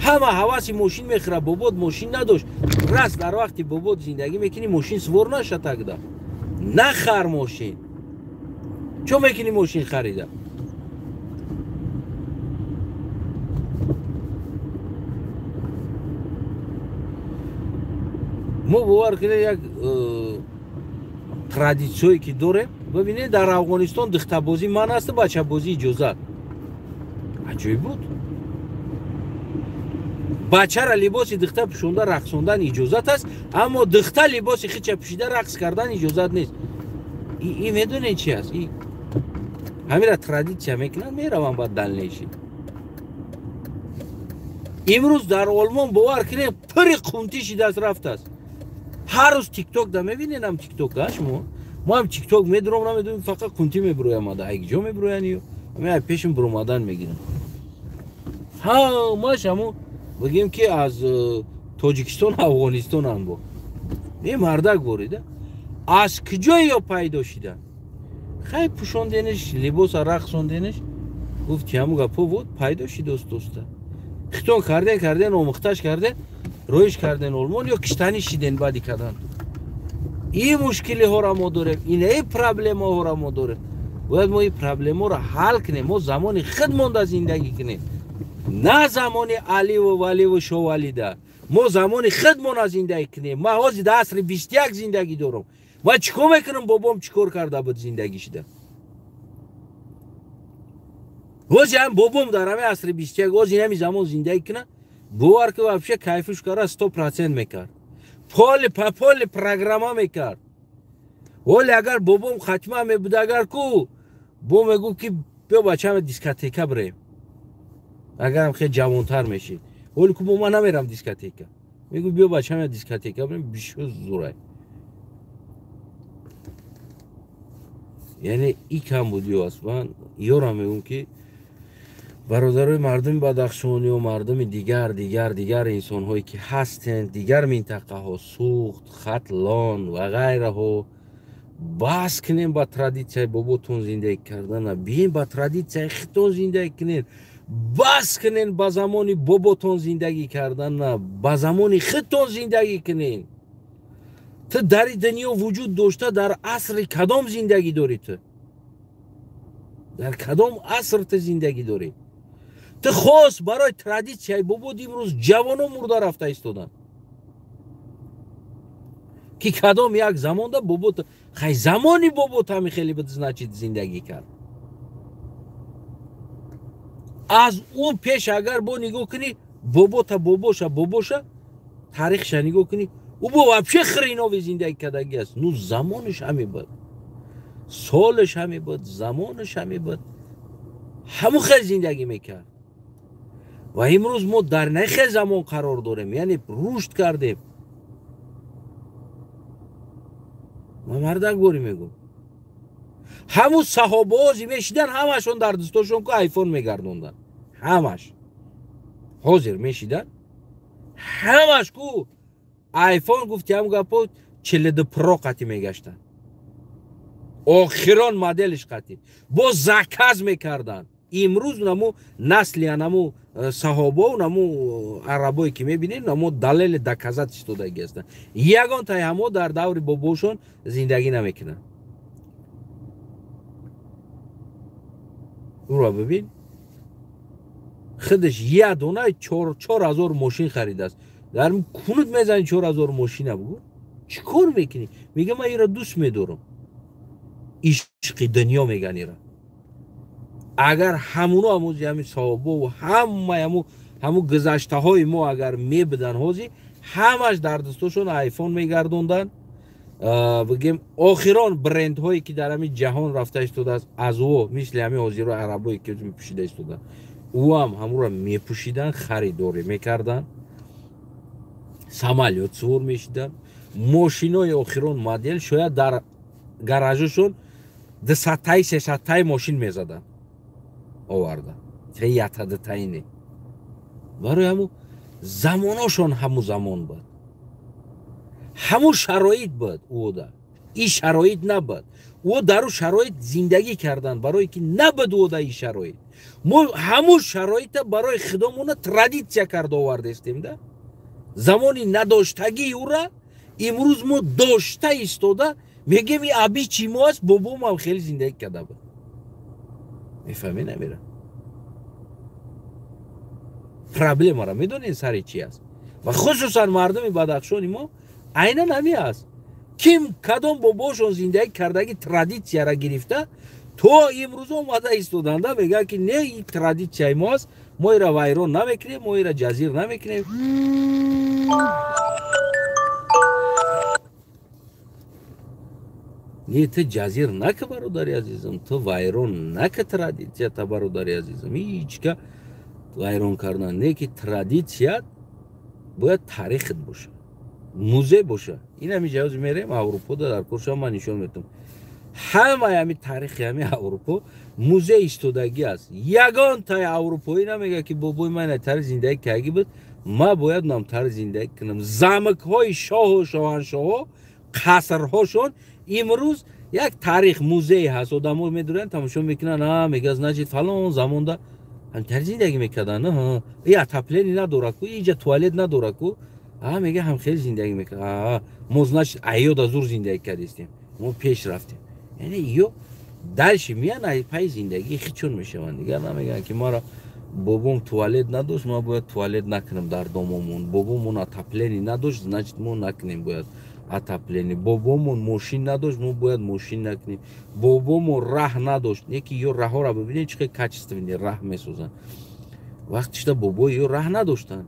Ҳама ҳаваси мошин мехӯрад, бобод мошин надошт. Раст дар вақти бобод зиндагӣ мекунӣ, мошин сувор наша тагда. Нахар мошин. Чо мекунӣ мошин харида? Мо бовар кунед, як традитсиое ки дорем, бибинед, дар Афғонистон духтабозӣ ман аст, бачабозӣ иҷозат. Аҷоиб буд. Бачара либоси духта пӯшонда рақсондан иҷозат аст, аммо духта либоси хича пӯшида рақс кардан иҷозат нест. И медонед чи аст? Ҳамира традитсия мекунанд, мераванд ба далнеши. Имрӯз дар Олмон бовар кунед, пури қунтӣ шидааст, рафтааст. Ҳар рӯз тикток да мебинед, ам тикток а шумо? Мо ҳам тикток медуром, намедонем, фақат қунтӣ мебироям, ада ай ҷо мебироян ё ҳамин пешим биромадан мегирам. Ҳамаш ҳамо бигем ки аз Тоҷикистон, Афғонистон ҳам бо. Не мардак борида. Аз куҷое ё пайдо шида? Хай пӯшондениш, либоса рақсондениш, гуфт ки ҳамун гапо буд, пайдо шидост доста. Хитон карден, карден, омӯхташ карден, роиш карден Олмон ё киштанӣ шиден баъди кардан. Ин мушкилиҳоро мо дорем, инаи проблемаҳоро мо дорем. Бояд мо ин проблемаро ҳал кунем, мо замони худ монда зиндагӣ кунем. На замони Аливу Валиву Шовалида. Мо замони худмона зиндагӣ кунем. Ман ҳозир дар асри 21 зиндагӣ дорам. Ман чӣ кор мекунам, бобом чӣ кор карда буд зиндагӣ шида? Ҳозир ҳам бобом дар ҳамин асри 21 ҳозир ҳамин замон зиндагӣ кунад, бовар ки вообще кайфуш кара 100% мекард. Поли па поли программа мекард. Ҳоле агар бобом хатма мебуд, агар ку бо мегуфт ки биё бачаам дискотека бирем. Агарам хеле ҷавонтар мешид. Ҳоле ку бо ман намерам дискотека. Мегӯ биё бачаам дискотека бирем, бишо зурай. Яъне и кам будиё аст. Ман ёрам мегӯм ки бародарои мардуми Бадахшон ё мардуми дигар дигар дигар инсонҳое ки ҳастанд, дигар минтақаҳо, Суғд, Хатлон ва ғайраҳо, бас кунем ба традитсияи боботон зиндагӣ кардана, бием ба традитсияи худтон зиндагӣ кунем, бас кунен ба замони боботон зиндагӣ кардана, ба замони худтон зиндагӣ кунен. Ту дар дунё вуҷуд дошта, дар асри кадом зиндагӣ дорӣ ту? Дар кадом аср ту зиндагӣ дорӣ? Ту хос барои традитсияи бобот имрӯз ҷавоно мурда рафта истоданд. Ки кадом як замонда бобот хай замони бобот ҳами хеле буд, значит зиндагӣ кард. Аз ӯ пеш агар бо нигоҳ кунӣ бобота бобоша бобоша таърихша нигоҳ кунӣ, ӯ бо вообще хренови зиндагӣ кардагӣ аст. Ну замонаш ҳаме буд, солаш ҳаме буд, замонаш ҳаме буд, ҳамун хел зиндагӣ мекард. Ва имрӯз мо дар нахел замон қарор дорем, яъне рушд кардем. Ман мардак борӣ мегӯм, ҳамун саҳобаози мешидан, ҳамашон дар дастошон ку айфон мегардонданд. Ҳамаш ҳозир мешидан, ҳамаш ку айфон гуфти ҳам гапо 42 Pro қати мегаштанд, охирон моделиш қати бо заказ мекарданд. Имрӯз наму насли наму саҳобо наму арабое ки мебинем, намо далели доказат истодаги ҳастанд. Ягон тай ҳамо дар даври бобошон зиндагӣ намекунанд. Уро бибин, худаш як дона 4000 мошин харидааст. Дар кунут мезани 4000 мошина, бугӯ чӣ кор мекунӣ? Мега ман ира дӯст медорам, ишқи дунё меган ира. Агар ҳамуно ҳамози ҳами саҳобову ҳамаи ҳаму гузаштаҳои мо агар мебудан, ҳози ҳамаш дар дастошон айфон мегардонданд. Бигем охирон брендҳое ки дар ҳами ҷаҳон рафта истодааст, аз ӯ мисли ҳами ҳозиро арабое ки мепӯшида истоданд, ӯам ҳамуро мепӯшиданд, харидорӣ мекарданд, самолёт сувор мешиданд, мошинои охирон модел шояд дар гаражашон 200-таи 300-таи мошин мезаданд оварда, ятадатаи не. Барои ҳаму замоношон ҳаму замон буд, ҳаму шароит буд. Ӯда ин шароит набуд, ӯ дар ӯ шароит зиндагӣ карданд, барое ки набуд ӯда ин шароит. Мо ҳаму шароита барои худомона традитсия карда овардестем да. Замони надоштагии ӯра имрӯз мо дошта истода мегем и аби чи мо аст, бобомам хеле зиндагӣ карда буд. Мефаҳмӣ намера? Проблемаро медонед сари чи аст? Ва хусусан мардуми Бадахшони мо айнан ҳами аст. Ким кадом бобошон зиндагӣ кардаги традитсияра гирифта то имрӯз омада истоданда, мегӯяд ки не, ин традитсияи мо аст, мо ира вайрон намекунем, мо ира ҷазир намекунем. Не, ту ҷазир нака, бародари азизам, ту вайрон нака традитсията, бародари азизам. Ҳичка вайрон кардан не, ки традитсият бояд таърихат боша, музей боша. Ин ҳами ҷавоз мерем Аврупода дар курша ман нишон метам. Ҳамаи ҳами таърихи ҳами Аврупо музей истодагӣ аст. Ягон таи аврупоӣ намегӯяд ки бобои ман ина тари зиндагӣ кардагӣ буд, ман бояд нам тари зиндагӣ кунам. Замкҳои шоҳу шоҳаншоҳо, қасрҳошон имрӯз як таърих музей ҳаст. Одамо медуранд, тамошо мекунанд, а мегӯяд значит фалон замонда ҳам тари зиндагӣ мекарданд. И отопление надора ку, иҷа туалет надора ку, а мега ҳам хеле зиндагӣ мекард. А мо значит айёда зур зиндагӣ кардистем, мо пеш рафтем. Яъне ё дальше меян пай зиндагии хичон мешаванд. Дигар намегӯянд ки мара бобом туалет надошт, ман бояд туалет накунам дар домомон. Бобомон отопление надошт, значит мо накунем бояд отопление. Бобомон мошин надошт, мо бояд мошин накунем. Бобомон раҳ надошт, не ки ё раҳҳоро бибинед чӣ қадр качественный раҳ месозанд. Вақтишда бобои ё раҳ надоштанд.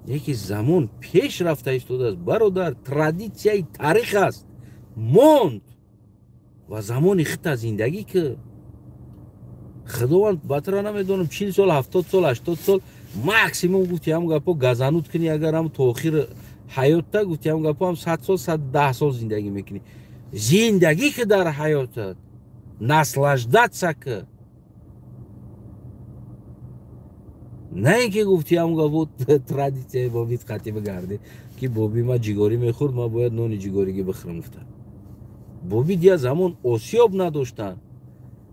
Яки замон пеш рафта истодааст, бародар. Традитсияи таърих аст, монд ва замони хита зиндагӣ ки худованд батра намедонам 40 сол, 70 сол, 80 сол максимум гуфти ҳам гапо газанут кунӣ, агар ҳам то охири ҳаётта гуфти ҳам гапо ҳам 100 сол, 110 сол зиндагӣ мекунӣ. Зиндагӣ ки дар ҳаётат наслаждаться ки, на ин ки гуфти ҳам гапо традитсияи бобит қатӣ бигардӣ ки боби ма ҷигорӣ мехӯрд, ман бояд нони ҷигоригӣ бихӯрам гуфта. Боби дия замон осиёб надоштанд,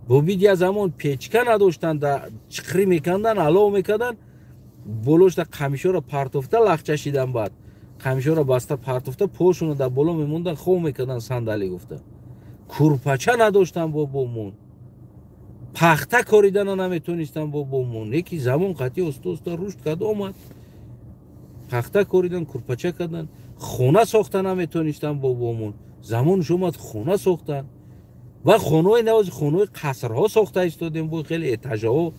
боби дия замон печка надоштанд, чиқрӣ меканданд, алов мекарданд, болошта қамишоро партофта лахчашидан, баъд қамишоро баста партофта пошуно дар боло мемонданд, хоб мекарданд, сандалӣ гуфта. Курпача надоштанд бобомон. Пахта коридана наметонистан бобомон. Яки замон қатъи оста оста рушд кард, омад. Пахта коридан, курпача кардан, хона сохта наметонистан бобомон. Замонш омад, хона сохтан. Ва хонаҳои навози хонаҳои қасрҳо сохта истодем, бо хеле этажаҳо.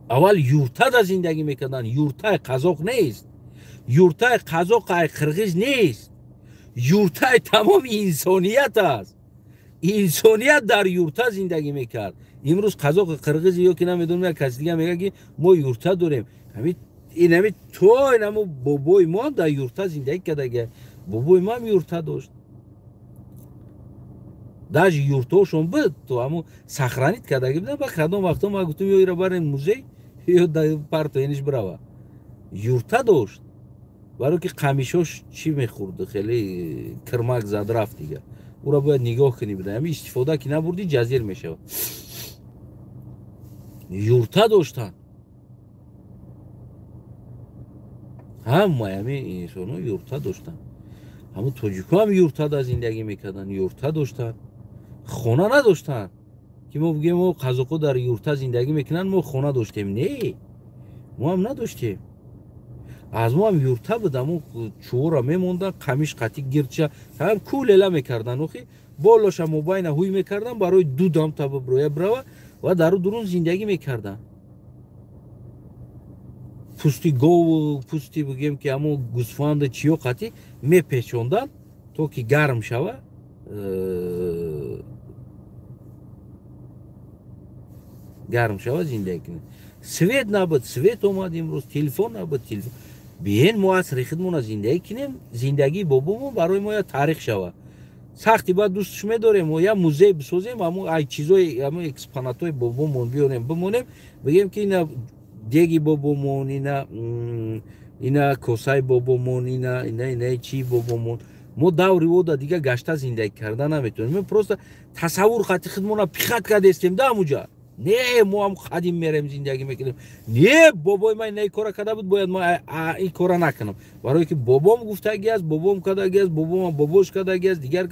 Аввал юртада зиндагӣ мекарданд. Юртаи қазоқ нест, юртаи қазоқ ай қирғиз нест, юртаи тамоми инсоният аст. Инсоният дар юрта зиндагӣ мекард. Имрӯз қазоқи қирғиз ё ки намедонам як каси дига мегӯяд, ки мо юрта дорем. Инами то инамо бобои мо дар юрта зиндагӣ кардага. Бобои мо ҳам юрта дошт. Даже юртошон буд, то ҳамо сохранить кардаги будан. Ба кадом вақто ма гуфтам, ё ира барем музей, ё партоениш бирава. Юрта дошт. Барои ки қамишош чӣ мехӯрд, хеле кирмак зад рафт дига. Ура бояд нигоҳ кунӣ буда. Ҳами истифода ки набурдӣ, ҷазир мешавад. Юрта доштанд. Ҳамаи ҳами инсонҳо юрта доштанд. Ҳамун тоҷикҳо ҳам юртада зиндагӣ мекарданд, юрта доштанд. Хона надоштанд. Ки мо бигӯем, мо қазоқҳо дар юрта зиндагӣ мекунанд, мо хона доштем. Не, мо ҳам надоштем. Аз мо ҳам юрта буд, ҳамун чӯра мемонданд, қамиш қатӣ гирдша, ҳам кулела мекарданд, охи болоша мобайна ҳуй мекарданд барои дудам та биброя бирава ва дару дурун зиндагӣ мекарданд. Пусти гову, пусти бигем ки ҳамун гӯсфанду чиё қатӣ мепечонданд, то ки гарм шава. Гарм шава, зиндагӣ кунад. Свет набуд, свет омад имрӯз, телефон набуд, телефон. Биен мо асри худмона зиндагӣ кунем, зиндагии бобомон барои мо як таърих шава. Сахти баъд дӯстш медорем, мо як музей бисозем, ҳамун ай чизои, ҳамун экспонатҳои бобомон биёрем, бимонем, бигем ки ина деги бобомон, ина косаи бобомон, ина чи бобомон. Мо даври ода дига гашта зиндагӣ карда наметавонем. Мо просто тасаввур қати худмона пихат кардестем да ҳамуҷа. Не, мо ҳам қадим мерем зиндагӣ мекунем. Не, бобои ман ин кора карда буд, бояд ман ин кора накунам. Барое ки бобом гуфтагӣ аст, бобом кардагӣ аст, бобомам бобош кардагӣ аст, дигар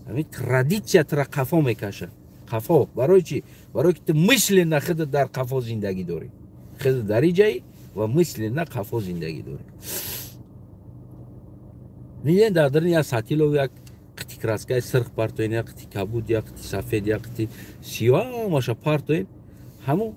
ҳамин традитсия тра қафо мекашад. Қафо. Барои чӣ? Барое ки ту мысленно худат дар қафо зиндагӣ дорӣ. Худат дар иҷаи ва мысленно қафо зиндагӣ дорӣ. Мебинед, дар даруни як сатилов як қити краскаи сирх партоен, як қити кабуд, як қити сафед, як қити сиёҳ, ҳамаша партоен, ҳамун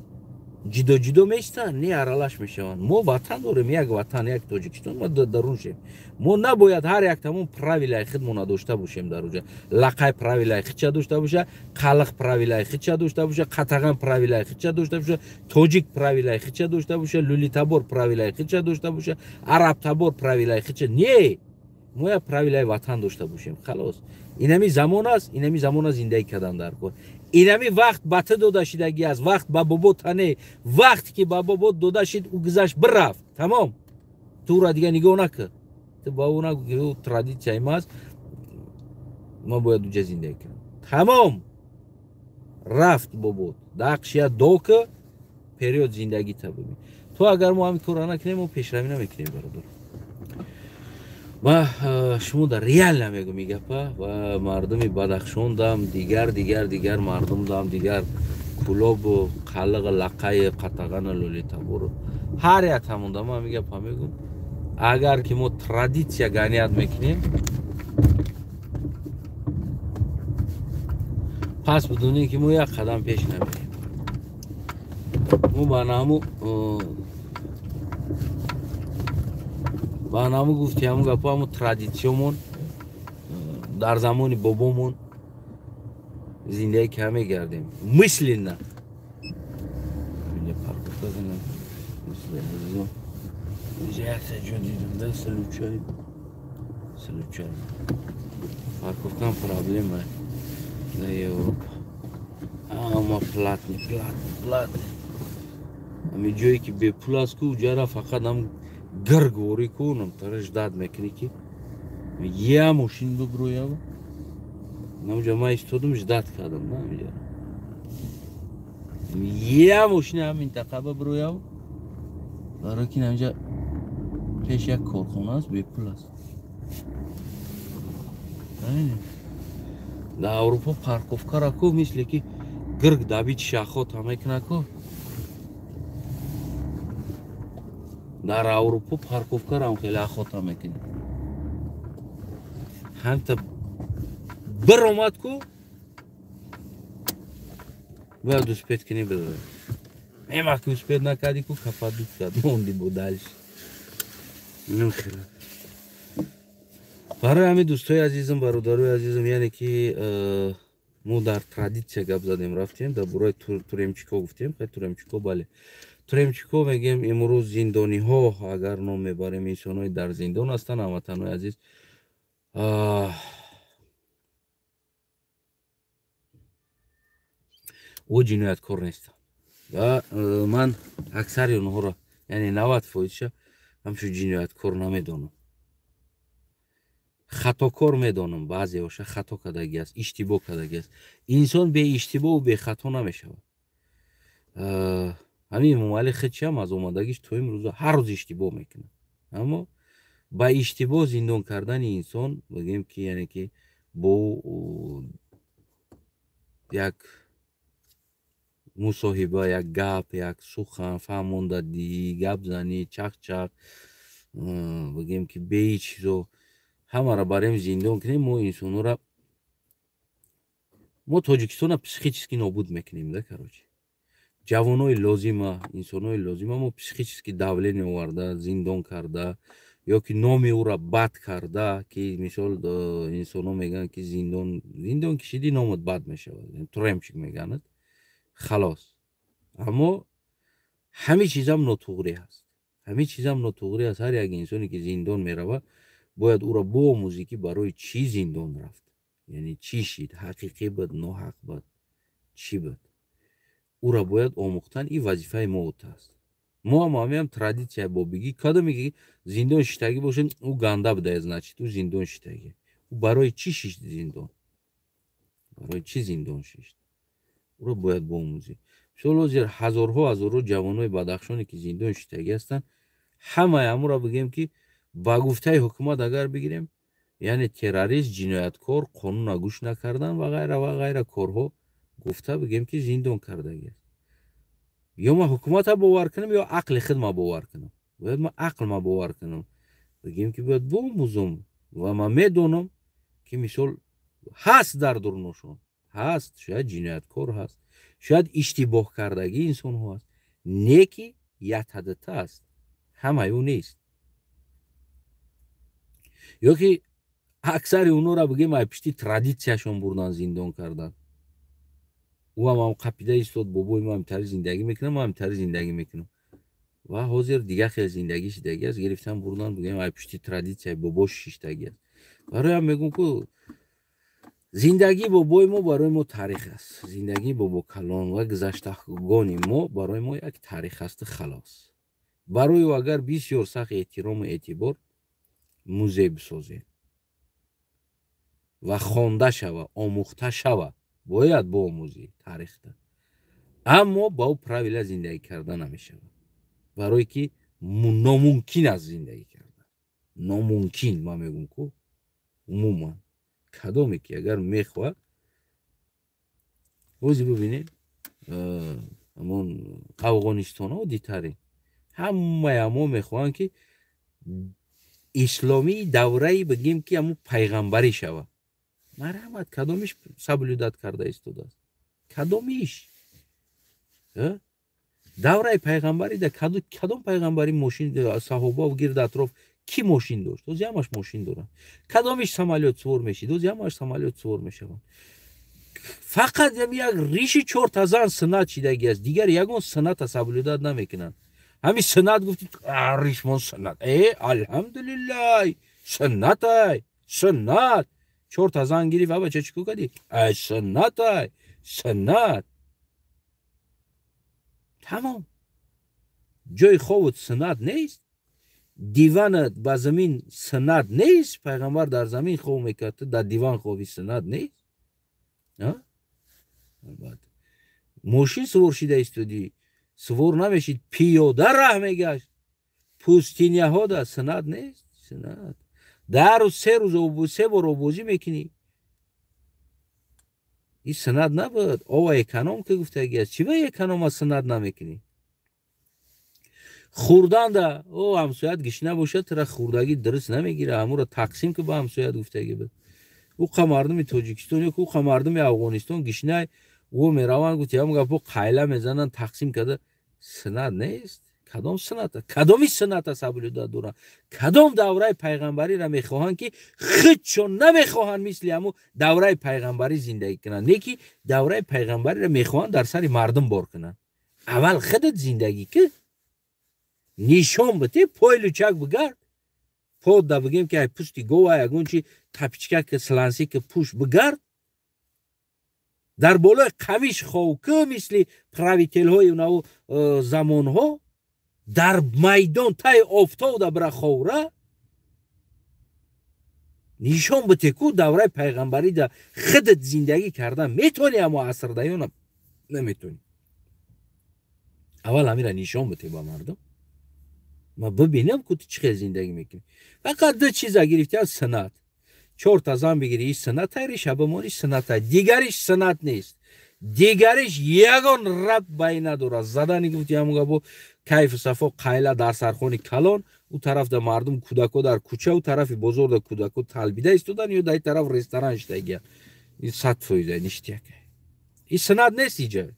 ҷидо ҷидо меистанд, не аралаш мешаванд. Мо ватан дорем, як ватан, як Тоҷикистон, мо дарун шем. Мо набояд ҳар як тамом правилаи худмона дошта бошем дар уҷа. Лақай правилаи худша дошта боша, қалиқ правилаи худша дошта боша, қатаған правилаи худша дошта боша, тоҷик правилаи худша дошта боша, лулитабор правилаи худша дошта боша, арабтабор правилаи худша. Не, мо як правилаи ватан дошта бошем. Халос. Инами замон аст, инами замона зиндагӣ кардан дар кор. Инами вақт ба ту дода шидагӣ аст, вақт ба бобо тане, вақт ки ба бобо дода шид, ӯ гузашт бирафт. Тамом. Ту ӯра дига нигоҳ накун. Ту ба ӯ нагӯ ки ӯ традитсияи ма аст, ман бояд уҷа зиндагӣ кунам. Тамом. Рафт бобот. Дақшия дока период зиндагита бибин. То агар мо ҳамин корро накунем, мо пешравӣ намекунем, бародар. Ва шумо дар реально мегӯм ин гапа, ва мардуми Бадахшон дам, дигар, дигар, дигар мардум дам, дигар кулобу қалиқ, лақаи, қатағана, лӯлитабору ҳар як ҳамонда ман ҳамин гапа мегӯм. Агар ки мо традитсия ганият мекунем, пас бидонем ки мо як қадам пеш намерем. Мо ба наму гуфти ҳамун гапо, ҳамун традитсиёмон дар замони бобомон зиндагӣ ка мегардем. Мысленно. Парковкам проблема на Европа. Ама платный, платный, платный. Ами ҷое ки бепул аст ку, уҷара фақат ҳам гиргворӣ кунам, тара ждат мекунӣ ки я мошин биброяв. Намуҷа ман истодум, ждат кардам, намуҷа. Я мошин ҳам минтақа биброяв. Барои ки намуҷа пеш як корхона аст, бепул аст. Дар Аврупо парковкара ку мисле ки гирг давид шахота мекуна ку. Дар Аврупо парковкарам хеле охота мекунӣ. Ҳамта бір омад ку бояд успеть кунӣ бидорӣ. Мема ки успеть накардӣ ку кападут кард монди бо дальше. Хеле. Барои ҳамин дӯстои азизам, бародарои азизам, яъне ки мо дар традитсия гап задем, рафтем дар бораи туремчико гуфтем. Хай туремчико, бале, туремчико мегем. Имрӯз зиндониҳо агар ном мебарем, инсонҳои дар зиндон ҳастанд, ҳамватанои азиз. Ӯ ҷинояткор нестанд ва ман аксари онҳоро, яъне 90%-ша ҳамчун ҷинояткор намедонам, хатокор медонам. Баъзеҳоша хато кардагӣ аст, иштибоҳ кардагӣ аст. Инсон беиштибоҳу бехато намешавад. Ҳамин Эмомалӣ худшам аз омадагиш то имрӯза ҳар рӯз иштибоҳ мекунад, аммо ба иштибоҳ зиндон кардани инсон, бигем ки яъне ки бо як мусоҳиба, як гап, як сухан фаҳмондадӣ, гапзанӣ, чақ-чақ, бигем ки бе ҳеҷ чизо ҳамаро барем зиндон кунем, мо инсонҳоро, мо Тоҷикистонро психически нобуд мекунем да. Короче, ҷавонои лозима, инсонҳои лозима мо психически давление оварда, зиндон карда ё ки номи ӯро бад карда, ки мисол инсонҳо мегӯянд ки зиндон кишидӣ, номат бад мешавад, тюремщик мегӯянд, халос. Аммо ҳамин чизам нотуғрӣ ҳаст, ҳамин чизам нотуғрӣ аст. Ҳар як инсоне ки зиндон меравад, бояд ӯро биомӯзӣ ки барои чӣ зиндон рафт, яъне чӣ шид, ҳақиқӣ буд, ноҳақ буд, чӣ буд, ӯро бояд омӯхтан. Ин вазифаи мо аст. Мо ҳам ҳамиам традитсия бобигӣ, кадоме ки зиндон шиштагӣ бошад, ӯ ганда будааст, значит ӯ зиндон шиштагӣ. Ӯ барои чӣ шишт зиндон, барои чӣ зиндон шишт, ӯро бояд биомӯзӣ. Мисол ҳозир ҳазорҳо ҳазорҳо ҷавонои бадахшоне ки зиндон шиштагӣ ҳастанд, ҳамаи ҳамуро бигем ки ба гуфтаи ҳукумат агар бигирем, яъне террорист, ҷинояткор, қонунро гӯш накардан ва ғайра ва ғайра корҳо гуфта бигем ки зиндон кардагӣ аст. Ё ман ҳукуматро бовар кунам, ё ақли худма бовар кунам. Бояд ман ақлма бовар кунам, бигем ки бояд биомӯзам ва ман медонам ки мисол ҳаст дар дурношон, ҳаст, шояд ҷинояткор ҳаст, шояд иштибоҳ кардагии инсонҳо ҳаст, не ки якадата аст, ҳамаи ӯ нест. Ё ки аксари онҳоро бигем ай пишти традитсияшон бурдан зиндон кардан. Ӯ ҳам қапида истод, бобои ман ҳамтари зиндагӣ мекунам, ман ҳамтари зиндагӣ мекунам. Ва ҳозир дигар хел зиндагӣ шидагӣ аст, гирифтан бурдан бигем ай пишти традитсияи бобош шиштагӣ аст. Барои ҳам мегӯм ку зиндагии бобои мо барои мо таърих аст. Зиндагии бобокалон ва гузаштагони мо барои мо як таърих аст, халос. Барои ӯ агар бисёр сахт эҳтирому эътибор музей бисозем ва хонда шава, омӯхта шава, бояд биомӯзӣ таърихта, аммо ба ӯ правила зиндагӣ карда намешавад, барое ки номумкин аст зиндагӣ кардан, номумкин. Ман мегӯм ку умуман кадоме ки агар мехоҳад, бози бибинед ҳамон Афғонистон оддитарин, ҳамаи ҳамо мехоҳанд ки исломии давраи бигем ки ҳамун пайғамбарӣ шавад. Марҳамат, кадомиш соблюдать карда истодааст? Кадомиш? Давраи пайғамбарӣ да кадом пайғамбарӣ мошин, саҳоба гирд атроф ки мошин дошт? Ози ҳамаш мошин доранд. Кадомиш самолёт сувор мешид? Ози ҳамаш самолёт сувор мешаванд. Фақат як риши чорта зан суннат шидагӣ аст, дигар ягон сунната соблюдать намекунанд. Ҳамин суннат гуфти, ришмон суннат, алҳамдулиллаҳ, суннатай, суннат. Чорта зан гирифт, а бача чӣ кор кардӣ? Суннатай, суннат. Тамом. Ҷои хобут суннат нест, диванат ба замин суннат нест. Пайғамбар дар замин хоб мекард, ту дар диван хоби, суннат нест. Албатта мошин сувор шида истодӣ, сувор намешид, пиёда раҳ мегашт, пустиняҳо да суннат нест, суннат. Дар рӯз се рӯз се бор обозӣ мекунӣ. Ин суннат набуд. Ова эконом ки гуфтагӣ аст. Чӣ ба эконома суннат намекунӣ? Хӯрданда о ҳамсоят гишна бошад, тура хӯрдагӣ дуруст намегира, ҳамуро тақсим ки ба ҳамсоят гуфтагӣ буд. Ӯ қа мардуми Тоҷикистон ё ӯ қа мардуми Афғонистон гишнай, ӯ мераванд, гуфти ҳам гапо қайла мезананд, тақсим карда. Суннат нест. Кадом сунната? Кадоми сунната соблюдать доранд? Кадом давраи пайғамбариро мехоҳанд, ки худшон намехоҳанд мисли ҳамун давраи пайғамбарӣ зиндагӣ кунанд, не ки давраи пайғамбариро мехоҳанд дар сари мардум бор кунанд. Аввал худат зиндагӣ ки нишон бите, пой лучак бигард, пода бигем ки ай пушти гова ягон чи тапичка ки сланси ки пуш бигард, дар болои қамиш хов ки мисли правителҳои унаву замонҳо дар майдон таи офтоб да бира ховра, нишон бите ку давраи пайғамбарӣ да худат зиндагӣ кардан метавонӣ, аммо асрда ё наметавонӣ. Аввал ҳамира нишон бите ба мардум, ма бибинам ку ту чӣ хел зиндагӣ мекунӣ. Фақат ду чиза гирифтиам: суннат. Чорта зан бигирӣ, ин суннат, риша бимонӣ суннат, дигариш суннат нест. Дигариш ягон рабт ба ин надорад. Задани гуфти ҳамун гапо кайфу сафо, қайла дар сархони калон, ӯ тараф да мардум кӯдако дар кӯча, ӯ тарафи бозор да кӯдако талбида истодан, ё дар тараф ресторан шидагиян. Ин 100% ништяк. Ин суннат нест иҷа.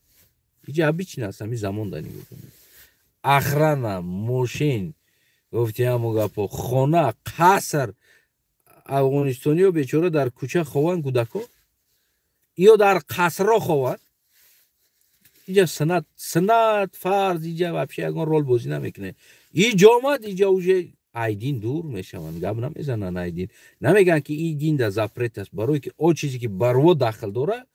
Иҷа обычно аст, ҳамин замон да нигоҳ кунед. Охрана, мошин, гуфти ҳамун гапо, хона, қаср. Афғонистониё бечора дар кӯча хованд кӯдако, ё дар қасрро хованд. Иҷа суннат, суннат, фарз иҷа вообще ягон рол бозӣ намекунад. Иҷа омад, иҷа уже айдин дур мешаванд, гап намезананд айдин. Намегӯянд ки ин дин да запрет аст, барое ки он чизе ки бар во дахл дорад,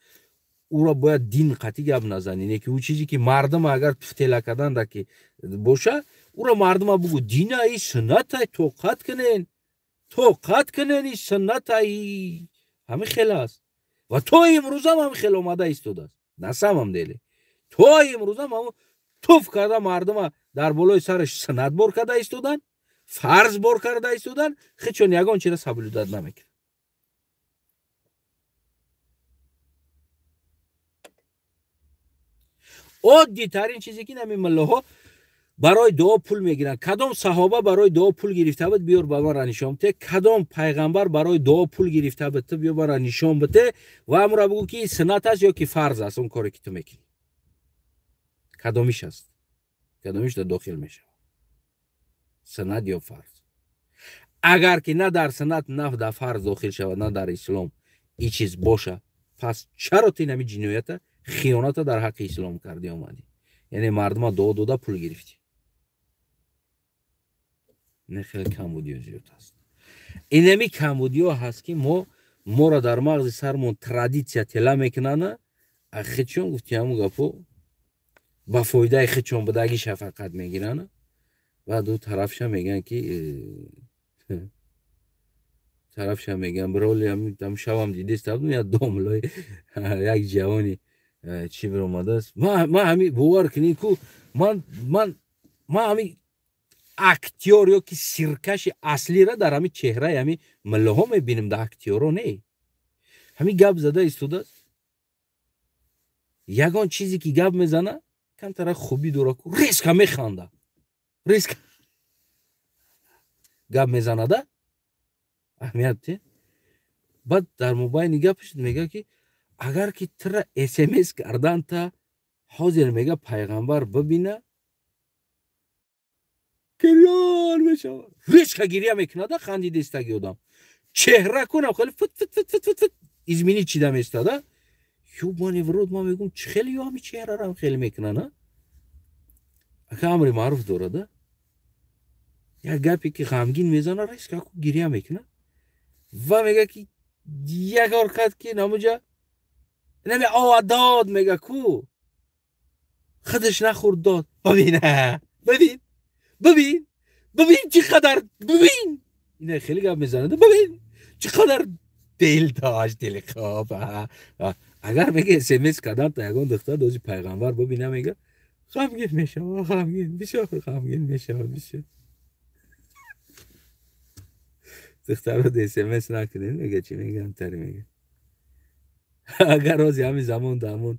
ӯро бояд дин қатъӣ гап назанӣ. Не ки ӯ чизе ки мардум агар туфтела карданда ки боша, ӯро мардума бугӯ дина и сунната, тоқат кунен, тоқат кунен, и сунната, и ҳамин хел аст. Ва то имрӯзам ҳамин хел омада истодааст. На самом деле. То имрӯзам ҳамон туф карда мардума дар болои сараш суннат бор карда истодан, фарз бор карда истодан, худшон ягон чизро соблюдать намекунанд. Оддитарин чизе ки ҳамин муллоҳо барои дуо пул мегиранд. Кадом саҳоба барои дуо пул гирифта буд, биёр ба ман нишон бите. Кадом пайғамбар барои дуо пул гирифта буд, ту биёр мара нишон бите ва амро бугӯ ки суннат аст ё ки фарз аст он коре ки ту мекунӣ. Кадомиш аст? Кадомиш дар дохил мешавад? Суннат ё фарз? Агар ки на дар суннат, на дар фарз дохил шавад, на дар ислом ин чиз боша, пас чаро ту ин ҳамин ҷиноята, хиёната дар ҳаққи ислом кардӣ омадӣ? Яъне мардума дуо дода пул гирифтӣ. Не, хеле камбудиё зиёд аст. Инами камбудиё ҳаст ки моро дар мағзи сармон традитсия тела мекунанд, худшон гуфти ҳамун гапо ба фоидаи худшон будагӣ шафақат мегиранд, баъд ӯ тарафша мегӯянд ки тарафша мегӯянд бироли ҳам шавам дидест, як домлои як ҷавони чӣ биромадааст. Ман ҳами бовар кунед ку ман ҳами актёр ё ки сиркаши аслиро дар ҳами чеҳраи ҳами муллоҳо мебинем, дар актёро не. Ҳами гап зада истодааст, ягон чизе ки гап мезана камтара хубӣ дора ку резко механда, резко гап мезанада, аҳамият те. Баъд дар мобайни гапаш мега ки агар ки тура смс кардан та ҳозир мега пайғамбар бибина, гирён мешавад, резко гиря мекунада, хандидестаги одам чеҳра кунам хеле фут фут фут фут фут фут изменить чида местада. Ёбани в рот, ман мегӯм чӣ хеле ё ҳами чеҳрарам хеле мекунанд, а? Ака амри маъруф дорада, як гапе ки ғамгин мезана, резко гиря мекунад ва мега ки ягор кард ки намуҷа нами ова дод, мега ку худаш нахӯрд дод. Бибин, бибин, бибин, бибин чӣ қадар, бибин, ина хеле гап мезанад, бибин чӣ қадар дил дошт, дили хуб. Агар мега смс кардан та ягон духтар дози пайғамбар бибина, мега ғамгин мешавад, ғамгин, бисёр ғамгин мешавад, бисёр. Духтарро смс накунед, мега чӣ мегам тари мега. Агар рози ҳамин замон да ҳамон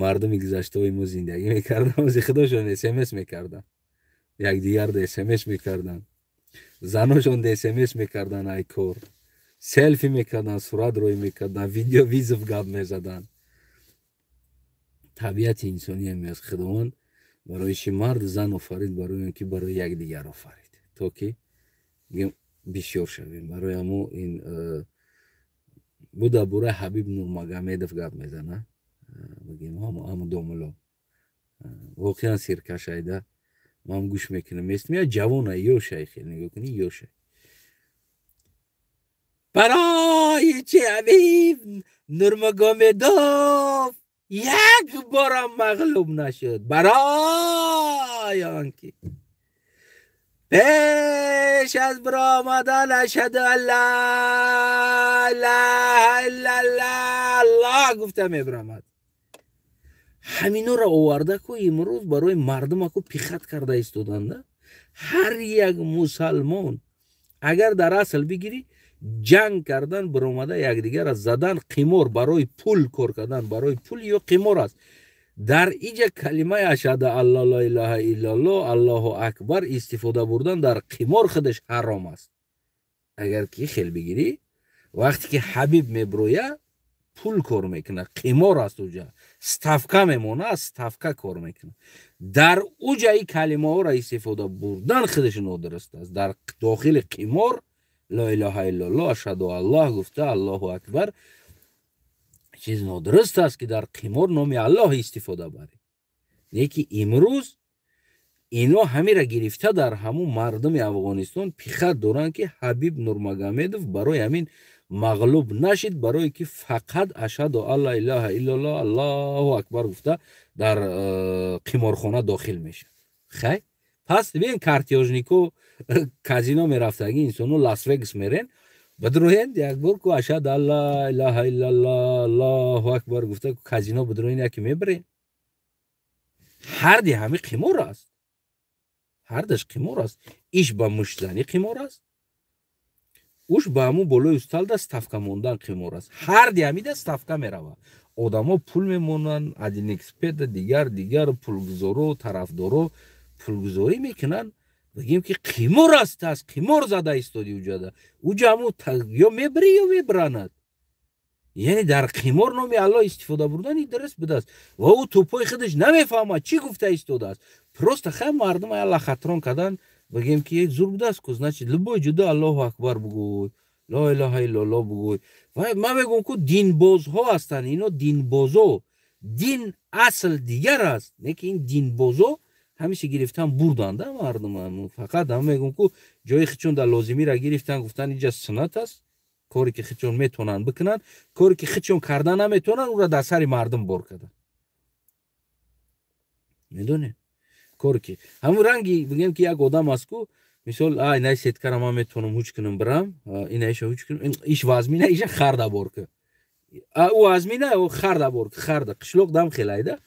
мардуми гузаштаҳои мо зиндагӣ мекардам, ози худошон СМС мекарданд, якдигарда СМС мекарданд, заношон СМС мекарданд, ай кор селфи мекарданд, сурат рӯй мекарданд, видео вызов гап мезаданд. Табиати инсонӣ ҳами аст. Худованд барои чи мард зан офарид? Барои он ки барои якдигар офарид, то ки бисёр шавем. Барои ҳамо ин бу дар бораи Ҳабиб Нурмагомедов гап мезана, бигем, ҳамо домуло воқеан сиркашайда. Ман гӯш мекунам, местм, я ҷавона, ёшай, хел нигоҳ кунӣ, ёшай. Барои чи Ҳабиб Нурмагомедов як борам мағлуб нашуд? Барои он ки пеш аз баромадан «Ашҳаду ан ла илаҳа иллаллоҳ» гуфта мебаромад. Ҳаминора оварда ку имрӯз барои мардумаку пихать карда истоданда. Ҳар як мусалмон, агар дар асл бигирӣ, ҷанг кардан, баромада якдигарра задан, қимор, барои пул кор кардан, барои пул ё қимор аст. Дар иҷа калимаи «Ашҳаду алла ла илаҳа иллаллоҳ, Аллоҳу акбар» истифода бурдан дар қимор худаш ҳаром аст. Агар ки хел бигирӣ, вақте ки Ҳабиб меброя, пул кор мекунад, қимор аст, уҷа ставка мемонад, ставка кор мекунад. Дар уҷа и калимаҳоро истифода бурдан худаш нодуруст аст. Дар дохили қимор «Ло илаҳа иллаллоҳ», «Ашҳаду аллоҳ» гуфта, «Аллоҳу акбар» чиз нодуруст аст, ки дар қимор номи Аллоҳ истифода барӣ. Не ки имрӯз ино ҳамира гирифта дар ҳамун мардуми Афғонистон пихать доранд, ки Ҳабиб Нурмагомедов барои ҳамин мағлуб нашид, барое ки фақат «Ашҳаду алла илаҳа иллаллоҳ, Аллоҳу акбар» гуфта дар қиморхона дохил мешавад. Хай, пас бибин, картёжнико, казино мерафтаги инсоно, Лас Вегас мерен, бидроен якбор ку, «Ашҳаду алла илаҳа иллаллоҳ, Аллоҳу акбар» гуфта казино бидроен, яке мебарен. Ҳарди ҳами қимор аст, ҳардаш қимор аст. Иш ба муштзанӣ қимор аст, уш ба ҳамун болои усталда ставка мондан қимор аст. Ҳарди ҳамида ставка меравад, одамо пул мемонанд, 1xBet а, дигар дигар пулгузоро, тарафдоро пулгузорӣ мекунанд. Бигем, ки қимор аст, аст қимор зада истоди уҷада. Уҷа ҳамун ё мебирӣ, ё мебиранад. Яъне дар қимор номи Аллоҳ истифода бурдани дуруст будааст ва ӯ тӯпои худаш намефаҳмад, чӣ гуфта истодааст. Просто хай, мардум алла хатрон кардан, бигем, ки зур будааст ку. Значит, любой ҷуда «Аллоҳу акбар» бугӯй, «Ло илаҳа иллаллоҳ» бугӯй. Ва ман мегӯям, ку динбозҳо ҳастанд ино, динбозо. Дин асл дигар аст, не ки ин динбозо ҳамиша гирифтан бурданда мардум. Фақат ҳама мегӯям, ку ҷои хичон дар лозимиро гирифтан, гуфтан инҷа суннат аст. Коре ки хичон метавонанд бикунанд, коре ки хичон карда наметавонанд, ӯро дар сари мардум бор карданд. Медонед, коре ки ҳамун ранги, бигем, ки як одам аст ку, мисол, ай най сеткара ман метавонам ҳуч кунам, бирам инаиша ҳуч кунам, иш вазмина, иша харда бор ку, ӯ вазмина, харда бор ку, харда қишлоқ дам хелайда.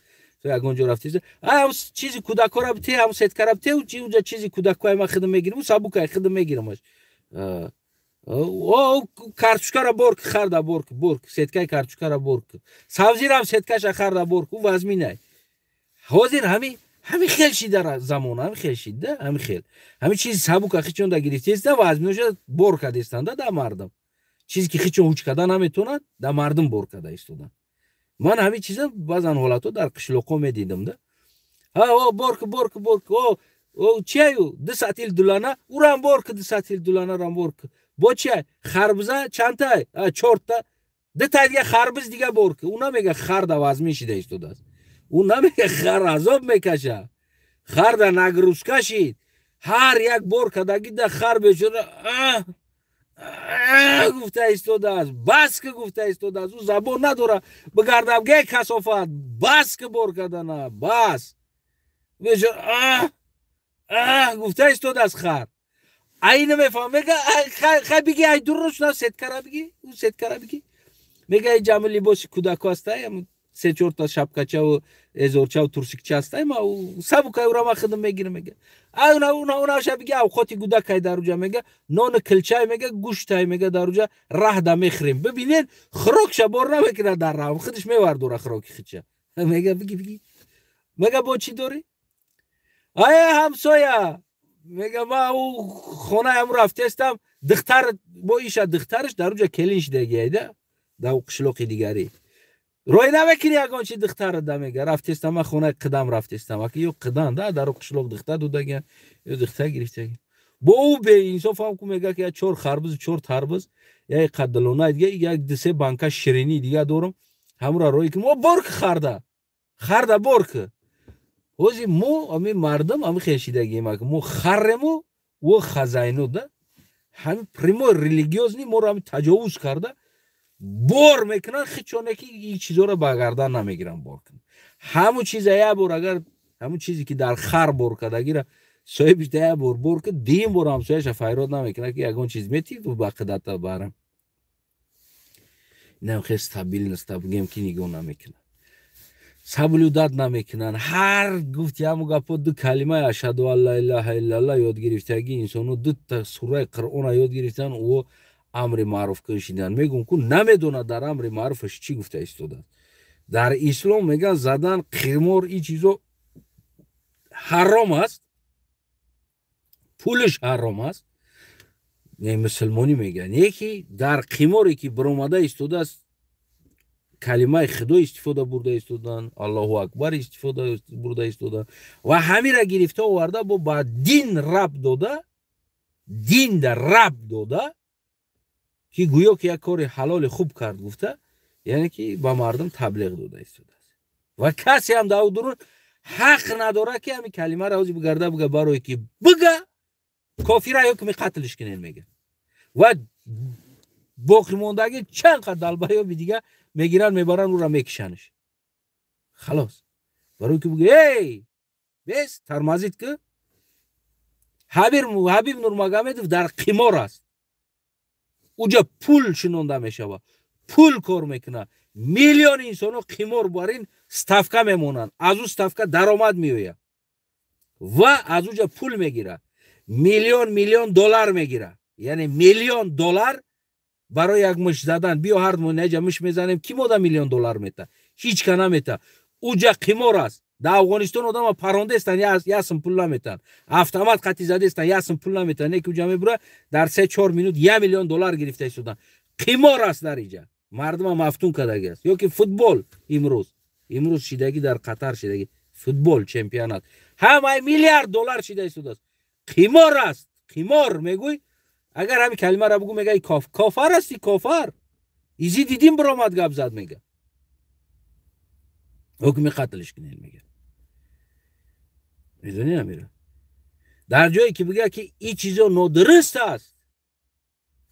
Ягон ҷо рафти, ай чизи кӯдакора бите, ҳам сеткара бите, уҷа чизи кӯдакои ман хидм мегирам, ӯ сабукай, хидм мегирамаш. О, картошкара бор ки, харда бор ки, бор ки, сеткаи картошкара бор ки, сабзирам сеткаша харда бор ки, ӯ вазминай. Ҳозир ҳами хел шида замон, ҳами хел шида, ҳами хел ҳами чизи сабука хичонда гирифтеста, вазминоша бор кардестанда да мардум. Чизе ки хичон ҳуч карда наметавонад, да мардум бор карда истодан. Ман ҳамин чиза баъзан ҳолатҳо дар қишлоқҳо медидам да. О, бор ки, бор ки, бор ки, о, чияю, ду сатил дулана, урам бор ки, ду сатил дуланарам бор ки. Бо чия, харбуза чандтай? Чорта, дутай дига харбуз дига бор ки. Ӯ намега, харда вазмин шида истодааст. Ӯ намега, хар азоб мекаша, харда нагрузка шид. Ҳар як бор кардагида хар бечора гуфта истодааст, бас ки гуфта истодааст. Ӯ забон надора бигардам, ге касофат, бас ки бор кардана, бас, бечора гуфта истодааст хар. Ай намефаҳм, мега, хай биги, ай дуруст на, сеткара биги, ӯ сеткара биги. Мега, ай ҷамъи либоси кӯдако ҳастай. Се чорта шапкачаву эзорчаву турсикча ҳастай, ма сабукай, ура ма хидм мегирам, мега. Ай, уна биги, авқоти гудакай дар уҷа, мега, нону килчай, мега, гӯштай, мега, дар уҷа раҳда мехӯрем. Бибинен, хӯрокша бор намекунад дар раҳ, худаш мевардора хӯроки худша. Мега, биги, биги, мега, бо чӣ дорӣ? Ай, ҳамсоя, мега, ма ӯ хонаи ҳаму рафтестам, духтар бо иша, духтараш дар уҷа келин шидагиайда, дар қишлоқи дигарӣ. Рой намекунӣ ягон чи духтарада? Мега, рафтестам, ман хонаи қидам рафтестам, аки ё қидан да дар қишлоқ духтар додагиан ё духтар гирифтагиан. Бо ӯ беинсоф ҳам ку, мега, ки я чор харбуз, чор тарбуз, як қаддалона дига, як дусе банка ширинӣ дига дорам, ҳамура рой ки мо бор ки, харда, харда бор ки. Ҳози мо ами мардум ами хешидагием, мо харрему, ӯ хазайну да ҳами прямой религиозный моро ҳами таҷовуз карда бор мекунанд. Хичоне ки ин чизоро ба гардан намегиранд, бор кунанд ҳамун чиза. Як бор агар ҳамун чизе ки дар хар бор кардагира соҳибиш да як бор бор ки, дуюм бор ҳамсояша файрод намекунад, ки ягон чиз мети ба қидата барам. Инам хел стабильность бигем, ки нигоҳ намекунад, соблюдать намекунанд. Ҳар гуфти ҳаму гапо, ду калимаи ашҳаду ан ла илаҳа иллаллоҳ ёд гирифтагӣ инсону дута сураи Қуръона ёд гирифтан, ӯ амри маъруф куншидан мегум ку намедонад дар амри маъруфаш чӣ гуфта истодааст. Дар ислом мегӯянд, задан, қимор, ин чизо ҳаром аст, пулиш ҳаром аст, мусулмонӣ мегӯянд. Яке дар қиморе ки биромада истодааст, калимаи худо истифода бурда истодан, Аллоҳу акбар истифода бурда истодан ва ҳамира гирифта оварда, бо ба дин рабт дода, динда рабт дода, ки гӯё ки як кори ҳалоли хуб кард гуфта, яъне ки ба мардум таблиғ дода истодааст. Ва касе ҳам дар дурун ҳақ надорад, ки ҳамин калимаро ҳози бигарда бига, барое ки бига, кофира ё ки меқатлиш кунен, мега. Ва боқимондагӣ чанд қад долбоёби дига мегиранд, мебаранд, ӯра мекишанш, халос. Барои ки буга, эй, бес тормозить ки. Ҳабиб Нурмагомедов дар қимор аст, уҷа пул шинонда мешавад, пул кор мекунад, миллиони инсонҳо қимор бар ин ставка мемонанд, аз ӯ ставка даромад меояд ва аз уҷа пул мегирад, миллион миллион доллар мегирад. Яъне миллион доллар барои як муш задан. Биё, ҳар мо неҷа муш мезанем, ки мода миллион доллар мета? Ҳеҷ ка намета. Уҷа қимор аст. Дар Афғонистон одама парондестан, ясм пул наметан, автомат қатӣ задестан, ясм пул наметан. Не ки уҷа мебура, дар 3-4 минут 1 миллион доллар гирифта истодан. Қимор аст, дар иҷа мардума мафтун кардаги аст. Ё ки футбол, имрӯз шидагӣ, дар Қатар шидагӣ футбол чемпионат, ҳамаи миллиард доллар шида истодааст. Қимор аст. Қимор мегӯй, агар ҳами калимаро бугӯ, мега, кофар ҳасти, кофар изи дидим биромад гап зад, мега, ҳукми қатлиш кунед, мега. Медонӣ, амира, дар ҷое ки бигӯяд, ки ин чизо нодуруст аст,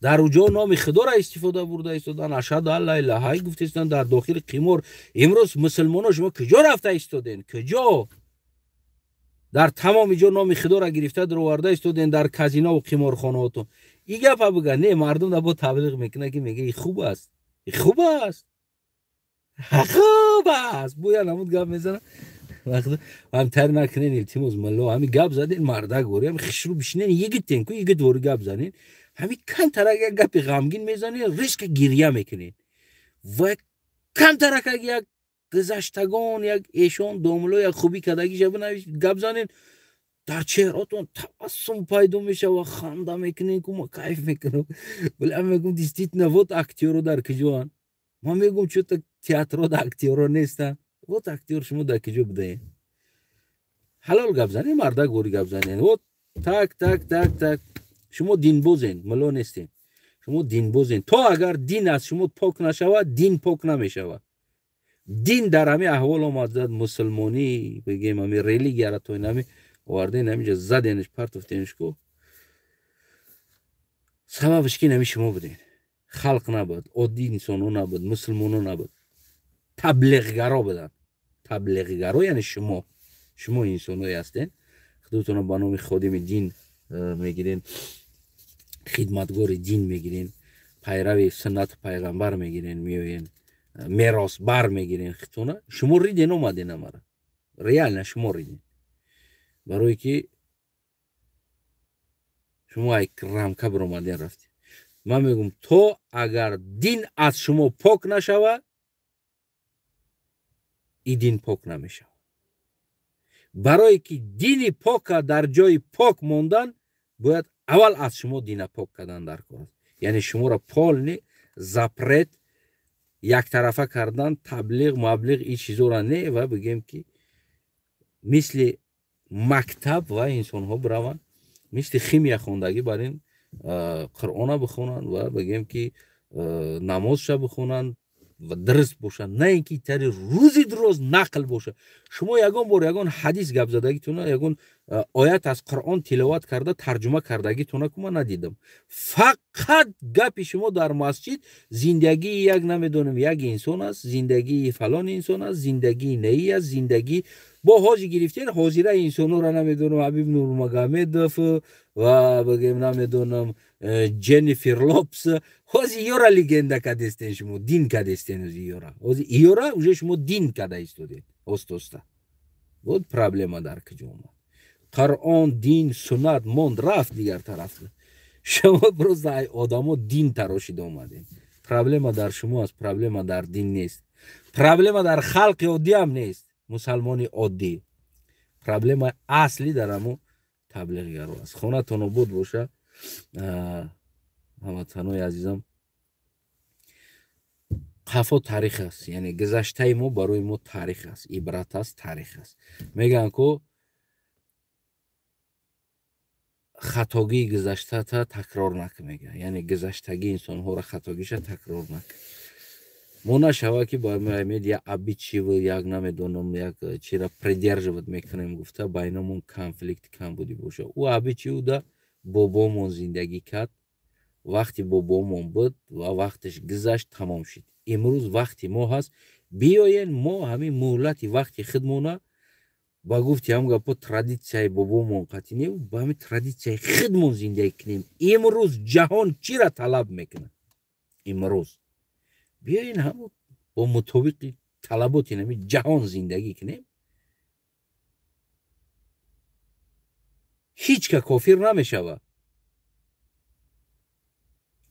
дар уҷо номи худоро истифода бурда истодан, ашҳаду ан ла илаҳа гуфта дар дохили қимор. Имрӯз мусулмоно, шумо куҷо рафта истоден? Куҷо дар тамоми ҷо номи худоро гирифта дароварда истоден дар казинову қиморхонаотон? И гапа бига, не, мардум да бо таблиғ мекунад, ки мега, и хуб аст, и хуб аст, хуб аст. Буя намуд гап мезанам, ҳамтар накунен, илтимос, мулло. Ҳами гап заден, мардак вори, ҳами хишру бишинен, йигитен ку, йигит вори гап занен. Ҳами камтарак як гапи ғамгин мезанен, резко гирья мекунен ва камтарак як гузаштагон, як эшон домло як хубӣ кардагиша бинавис, гап занен, дар чеҳротон табассум пайдо мешава, ханда мекунен ку, ма кайф мекунам. Била мегум, действительно, вот актёро дар куҷоанд? Ман мегум, чё-то театрода актёро нестанд. Вот актёр шумо дар куҷо будаен? Ҳалол гап занен, мардак вори гап занен. Вот так, так, так, так. Шумо динбозен, мулло нестен, шумо динбозен. То агар дин аз шумо пок нашавад, дин пок намешавад. Дин дар ҳами аҳвол омад зад, мусулмонӣ бигем, ҳами религияра то инами оварден, ҳамиҷа заденш, партофтенш ку. Сабабаш ки нами шумо буден, халқ набуд, оддӣ инсонҳо набуд, мусулмонҳо набуд, таблиғгаро буданд. Таблиғгаро, яъне шумо. Шумо инсонҳое ҳастен, худотонро ба номи ходими дин мегирен, хидматгори дин мегирен, пайрави суннати пайғамбар мегирен, меоен. мерос бар мегирен хитона. Шумо риден омаден амара. Реально шумо риден. Барое ки шумо ай рамка биромаден рафтед. Ман мегӯм, то агар дин аз шумо пок нашавад, и дин пок намешавад. Барое ки дини пока дар ҷои пок мондан, бояд аввал аз шумо дина пок кардан дар кор аст. Яъне шуморо полный запрет яктарафа кардан, таблиғ, маблиғ ин чизоро не, ва бигем ки мисли мактаб ва инсонҳо бираванд, мисли химия хондагӣ бар ин Қуръона бихонанд ва бигем ки намозша бихонанд ва дуруст бошанд, на ин ки тари рӯзи дуроз нақл бошад. Шумо ягон бор ягон ҳадис гап задагитона, ягон оят аз Қуръон тиловат карда тарҷума кардагитона ку ман надидам. Фақат гапи шумо дар масҷид зиндагии як намедонам як инсон аст, зиндагии фалон инсон аст, зиндагии неи аст, зиндагӣ бо ҳоҷи гирифтен ҳозираи инсонҳоро намедонам Ҳабиб Нурмагомедов ва бигем намедонам Ҷеннифер Лопс. Ҳози ёра легенда кадестен шумо, дин кадестен ози ёра. Ҳози ёра уже шумо дин када истодед. Оста-оста. Вот проблема дар куҷо омад. Қуръон, дин, суннат монд рафт дигар тараф. Шумо просто ай одамо дин тарошида омадед. Проблема дар шумо аст, проблема дар дин нест. Проблема дар халқи оддӣ ҳам нест. Мусалмони оддӣ. Проблема аслӣ дар ҳамо таблиғгаро аст. Хонатон обод боша. Ҳамватанои азизам, қафо таърих аст, яъне гузаштаи мо барои мо таърих аст, ибрат аст, таърих аст. Мегӯянд ку хатогии гузаштата такрор накун, мегӯянд. Яъне гузаштагии инсонҳоро хатогиша такрор накун. Мо нашава ки ба медиа абичиву як намедонам як чира придерживать мекунем гуфта байнамон конфликт камбудӣ боша. Ӯ абичиву да бобомон зиндагӣ кард, вақти бобомон буд ва вақташ гузашт, тамом шуд. Имрӯз вақти мо ҳаст, биёен мо ҳамин муҳлати вақти худмона ба гуфти ҳам гапо традитсияи бобомон қатъӣ не, ба ҳамин традитсияи худмон зиндагӣ кунем. Имрӯз ҷаҳон чира талаб мекунад? Имрӯз биёен ҳамо бо мутобиқи талаботи ҳамин ҷаҳон зиндагӣ кунем. Ҳеҷ ка кофир намешавад.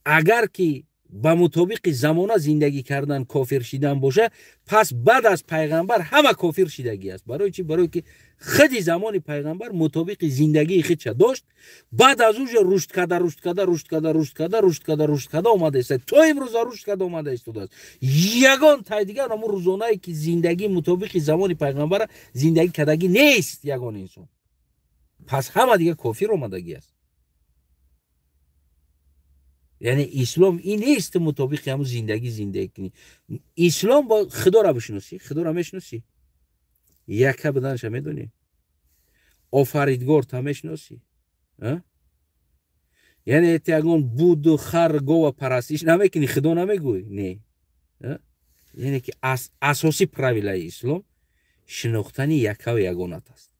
Агар ки ба мутобиқи замона зиндагӣ кардан кофир шидан боша, пас баъд аз пайғамбар ҳама кофир шидагӣ аст. Барои чӣ? Барои ки худи замони пайғамбар мутобиқи зиндагии худша дошт, баъд аз уже рушд карда, рушд карда, рушд карда, рушд карда, рушд карда, рушд карда омада истод. То имрӯза рушд карда омада истодааст. Ягон тай дигар ҳамун рӯзонае ки зиндагӣ мутобиқи замони пайғамбара зиндагӣ кардагӣ нест ягон инсон. Пас ҳама дигар кофир омадагӣ аст. Яъне ислом ин нест мутобиқи ҳамун зиндагӣ зиндагӣ кунӣ. Ислом бо худоро бишиносӣ, худоро мешиносӣ, яка буданша медонӣ, офаридгорта мешиносӣ. Яъне ту ягон буду хар гова парастиш намекунӣ, худо намегӯӣ, не. Яъне ки асосӣ правилаи ислом шинохтани якаву ягонат аст.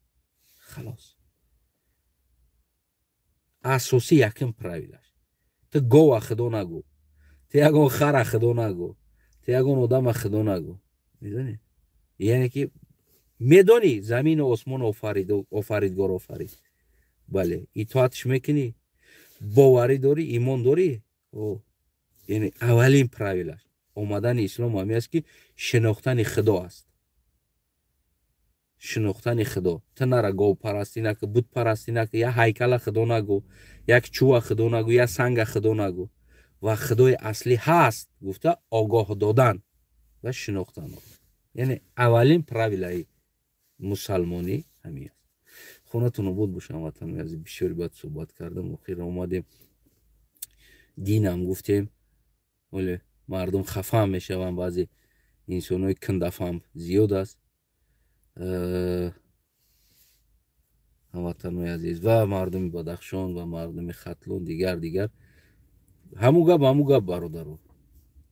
Халос. Асосӣ якум правилаш. Ту гова худо нагӯ, ту ягон хара худо нагӯ, ту ягон одама худо нагӯ. Медонӣ? Яъне ки медонӣ замину осмон офаридгор офарид. Бале, итоатш мекунӣ, боварӣ дорӣ, имон дорӣ. Яъне аввалин правилаш омадани ислом ҳамин аст ки шинохтани худо аст. Шинохтани худо. Ту нара говпарастӣ накун, бутпарастӣ накун, як ҳайкала худо нагӯ, як чӯва худо нагӯ, як санга худо нагӯ. Ва худои аслӣ ҳаст гуфта огоҳ додан ва шинохтан. Яъне аввалин правилаи мусалмонӣ ҳамин аст. Хонатон обод боша, ҳамватанои азиз. Бисёри баъд суҳбат кардам, охир омадем динам гуфтем. Оле мардум хафа мешаванд, баъзе инсонҳои кундафаҳм зиёд аст. Ҳамватанои азиз ва мардуми Бадахшон ва мардуми Хатлон, дигар дигар. Ҳамун гап, ҳамун гап, бародаро.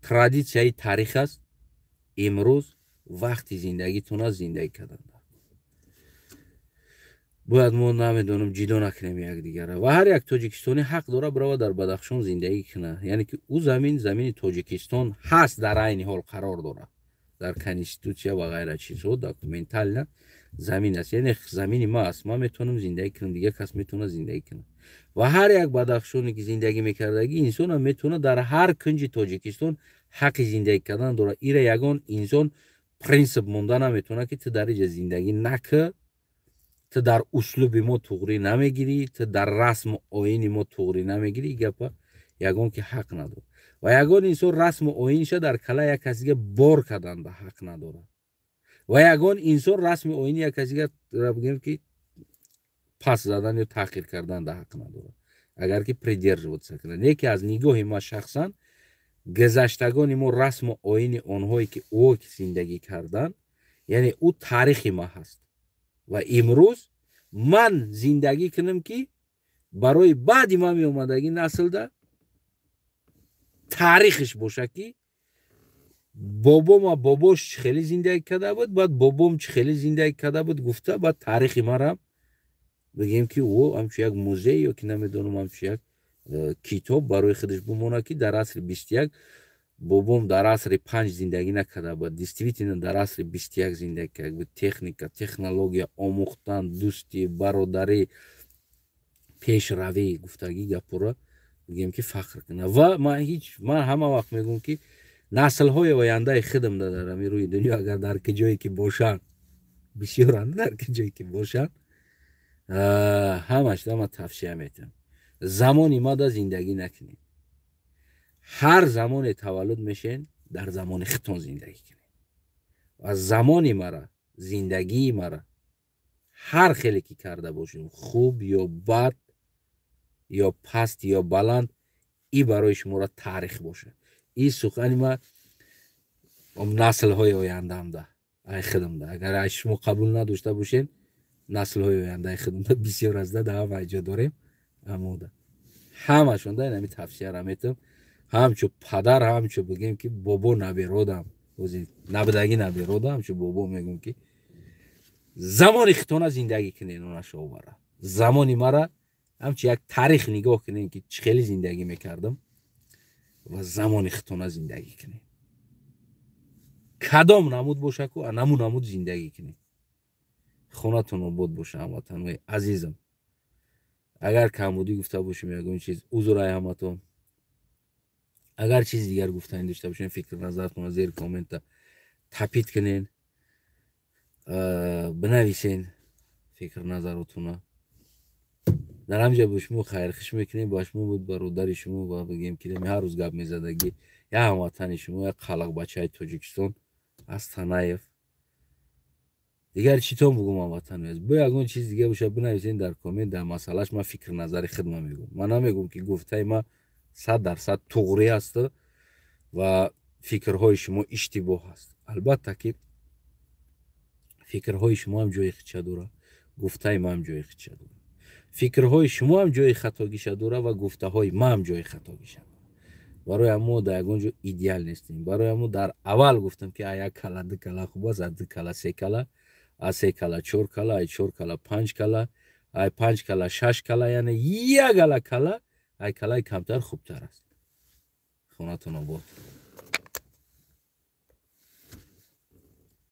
Традитсияи таърих аст. Имрӯз вақти зиндагитон аст, зиндагӣ кардан. Бояд мо, намедонам, ҷидо накунем якдигара. Ва ҳар як тоҷикистонӣ ҳақ дорад бирава дар Бадахшон зиндагӣ кунад, яъне ки ӯ замин замини Тоҷикистон ҳаст, дар айни ҳол қарор дорад дар конститутсия ва ғайра чизҳо, документально замин аст, яъне замини ма аст, ман метавонам зиндагӣ кунам, дигар кас метавонад зиндагӣ кунад. Ва ҳар як бадахшоне ки зиндагӣ мекардагӣ инсонам метавонад дар ҳар кунҷи Тоҷикистон ҳаққи зиндагӣ кардан дорад. Ира ягон инсон принсип монда наметавонад, ки ту дар иҷа зиндагӣ накӣ, ту дар услуби мо туғрӣ намегирӣ, ту дар расму оини мо туғрӣ намегирӣ. Гапа ягон ки ҳақ надорад. Ва ягон инсон расму оинша дар кала як кас дига бор карданда ҳақ надорад. Ва ягон инсон расми оини як кас дига, бигем, ки пас задан ё таъхир кардан да ҳақ надорад, агар ки придерживаться кунад. Не ки аз нигоҳи ма шахсан, гузаштагони мо, расму оини онҳое ки ӯ зиндагӣ кардан, яъне ӯ таърихи ма ҳаст. Ва имрӯз ман зиндагӣ кунам, ки барои баъди ман меомадагӣ наслда таърихиш боша, ки бобома бобош чӣ хеле зиндагӣ карда буд, баъд бобом чӣ хеле зиндагӣ карда буд гуфта, баъд таърихи марам бигем, ки ӯ ҳамчун як музей ё ки, намедонам, ҳамчун як китоб барои худаш бимонад, ки дар асри 21 бобом дар асри 5 зиндагӣ накарда буд, действительно дар асри 21 зиндагӣ карда буд. Техника, технология омӯхтан, дӯстӣ, бародарӣ, пешравӣ гуфтагӣ гапора бигем, ки фахр кунад. Ва ман ҳеҷ, ман ҳама вақт мегӯм, ки наслҳои ояндаи худам дар ҳамин рӯи дунё, агар дар куҷое ки бошанд, бисёранд, дар куҷое ки бошанд, ҳамашда ман тавсия метиҳам: замони мада зиндагӣ накунед. Ҳар замоне таваллуд мешен, дар замони худтон зиндагӣ кунед. Ва замони мара, зиндагии мара ҳар хеле ки карда бошем, хуб ё бад, ё паст ё баланд, и барои шуморо таърих бошад. И сухани ма наслҳои ояндаамда, ай худамда. Агар ай шумо қабул надошта бошед, наслҳои ояндаи худамда бисёр азда, да ҳама ҷо дорем амода, ҳамашонда инами тавсияра метам, ҳамчу падар, ҳамчу, бигем, ки бобо наберодам, набудагӣ наберодам, ҳамчу бобо мегӯм, ки замони хитона зиндагӣ кунен, онашовара замони мара ҳамчу як таърих нигоҳ кунем, ки чӣ хеле зиндагӣ мекардам, ва замони хитона зиндагӣ кунем. Кадом намуд бошаку, наму намуд зиндагӣ кунем. Хонатон обод боша, ҳамватанҳои азизам. Агар камбудӣ гуфта бошем, ягон чиз, узр ай ҳаматон. Агар чизи дигар гуфтанӣ дошта бошем, фикр назаратонро зери коммента тапит кунен, бинависен фикр назаротуна. Дар ҳамҷа бо шумо хайрхуш мекунем. Ба шумо буд бародари шумо ва, бигем, ки ҳар рӯз гап мезадагӣ, як ҳамватани шумо, як қалақбачаи Тоҷикистон аз Танаев. Дигар читон бугум, ҳамватани аз? Бо ягон чиз дига боша, бинависен дар коммент. Дар масъалаш ман фикр назари худма мегӯм. Ман намегӯм, ки гуфтаи ман 100% туғрӣ аст ва фикрҳои шумо иштибоҳ аст. Албатта ки фикрҳои шумо ҳам ҷои худша дорад, гуфтаи ман ҳам ҷои худша дорад. Фикрҳои шумо ҳам ҷои хатогиша дорад ва гуфтаҳои ман ҳам ҷои хатогиша дорад. Барои ҳамо дар ягон ҷо идеал нестем. Барои ҳамо дар аввал гуфтам, ки як кала, ду кала хуб аст, аз ду кала се кала, аз се кала чор кала, ай чор кала панҷ кала, ай панҷ кала шаш кала, яъне як ала кала, ай калаи камтар хубтар аст. Хонатон обод.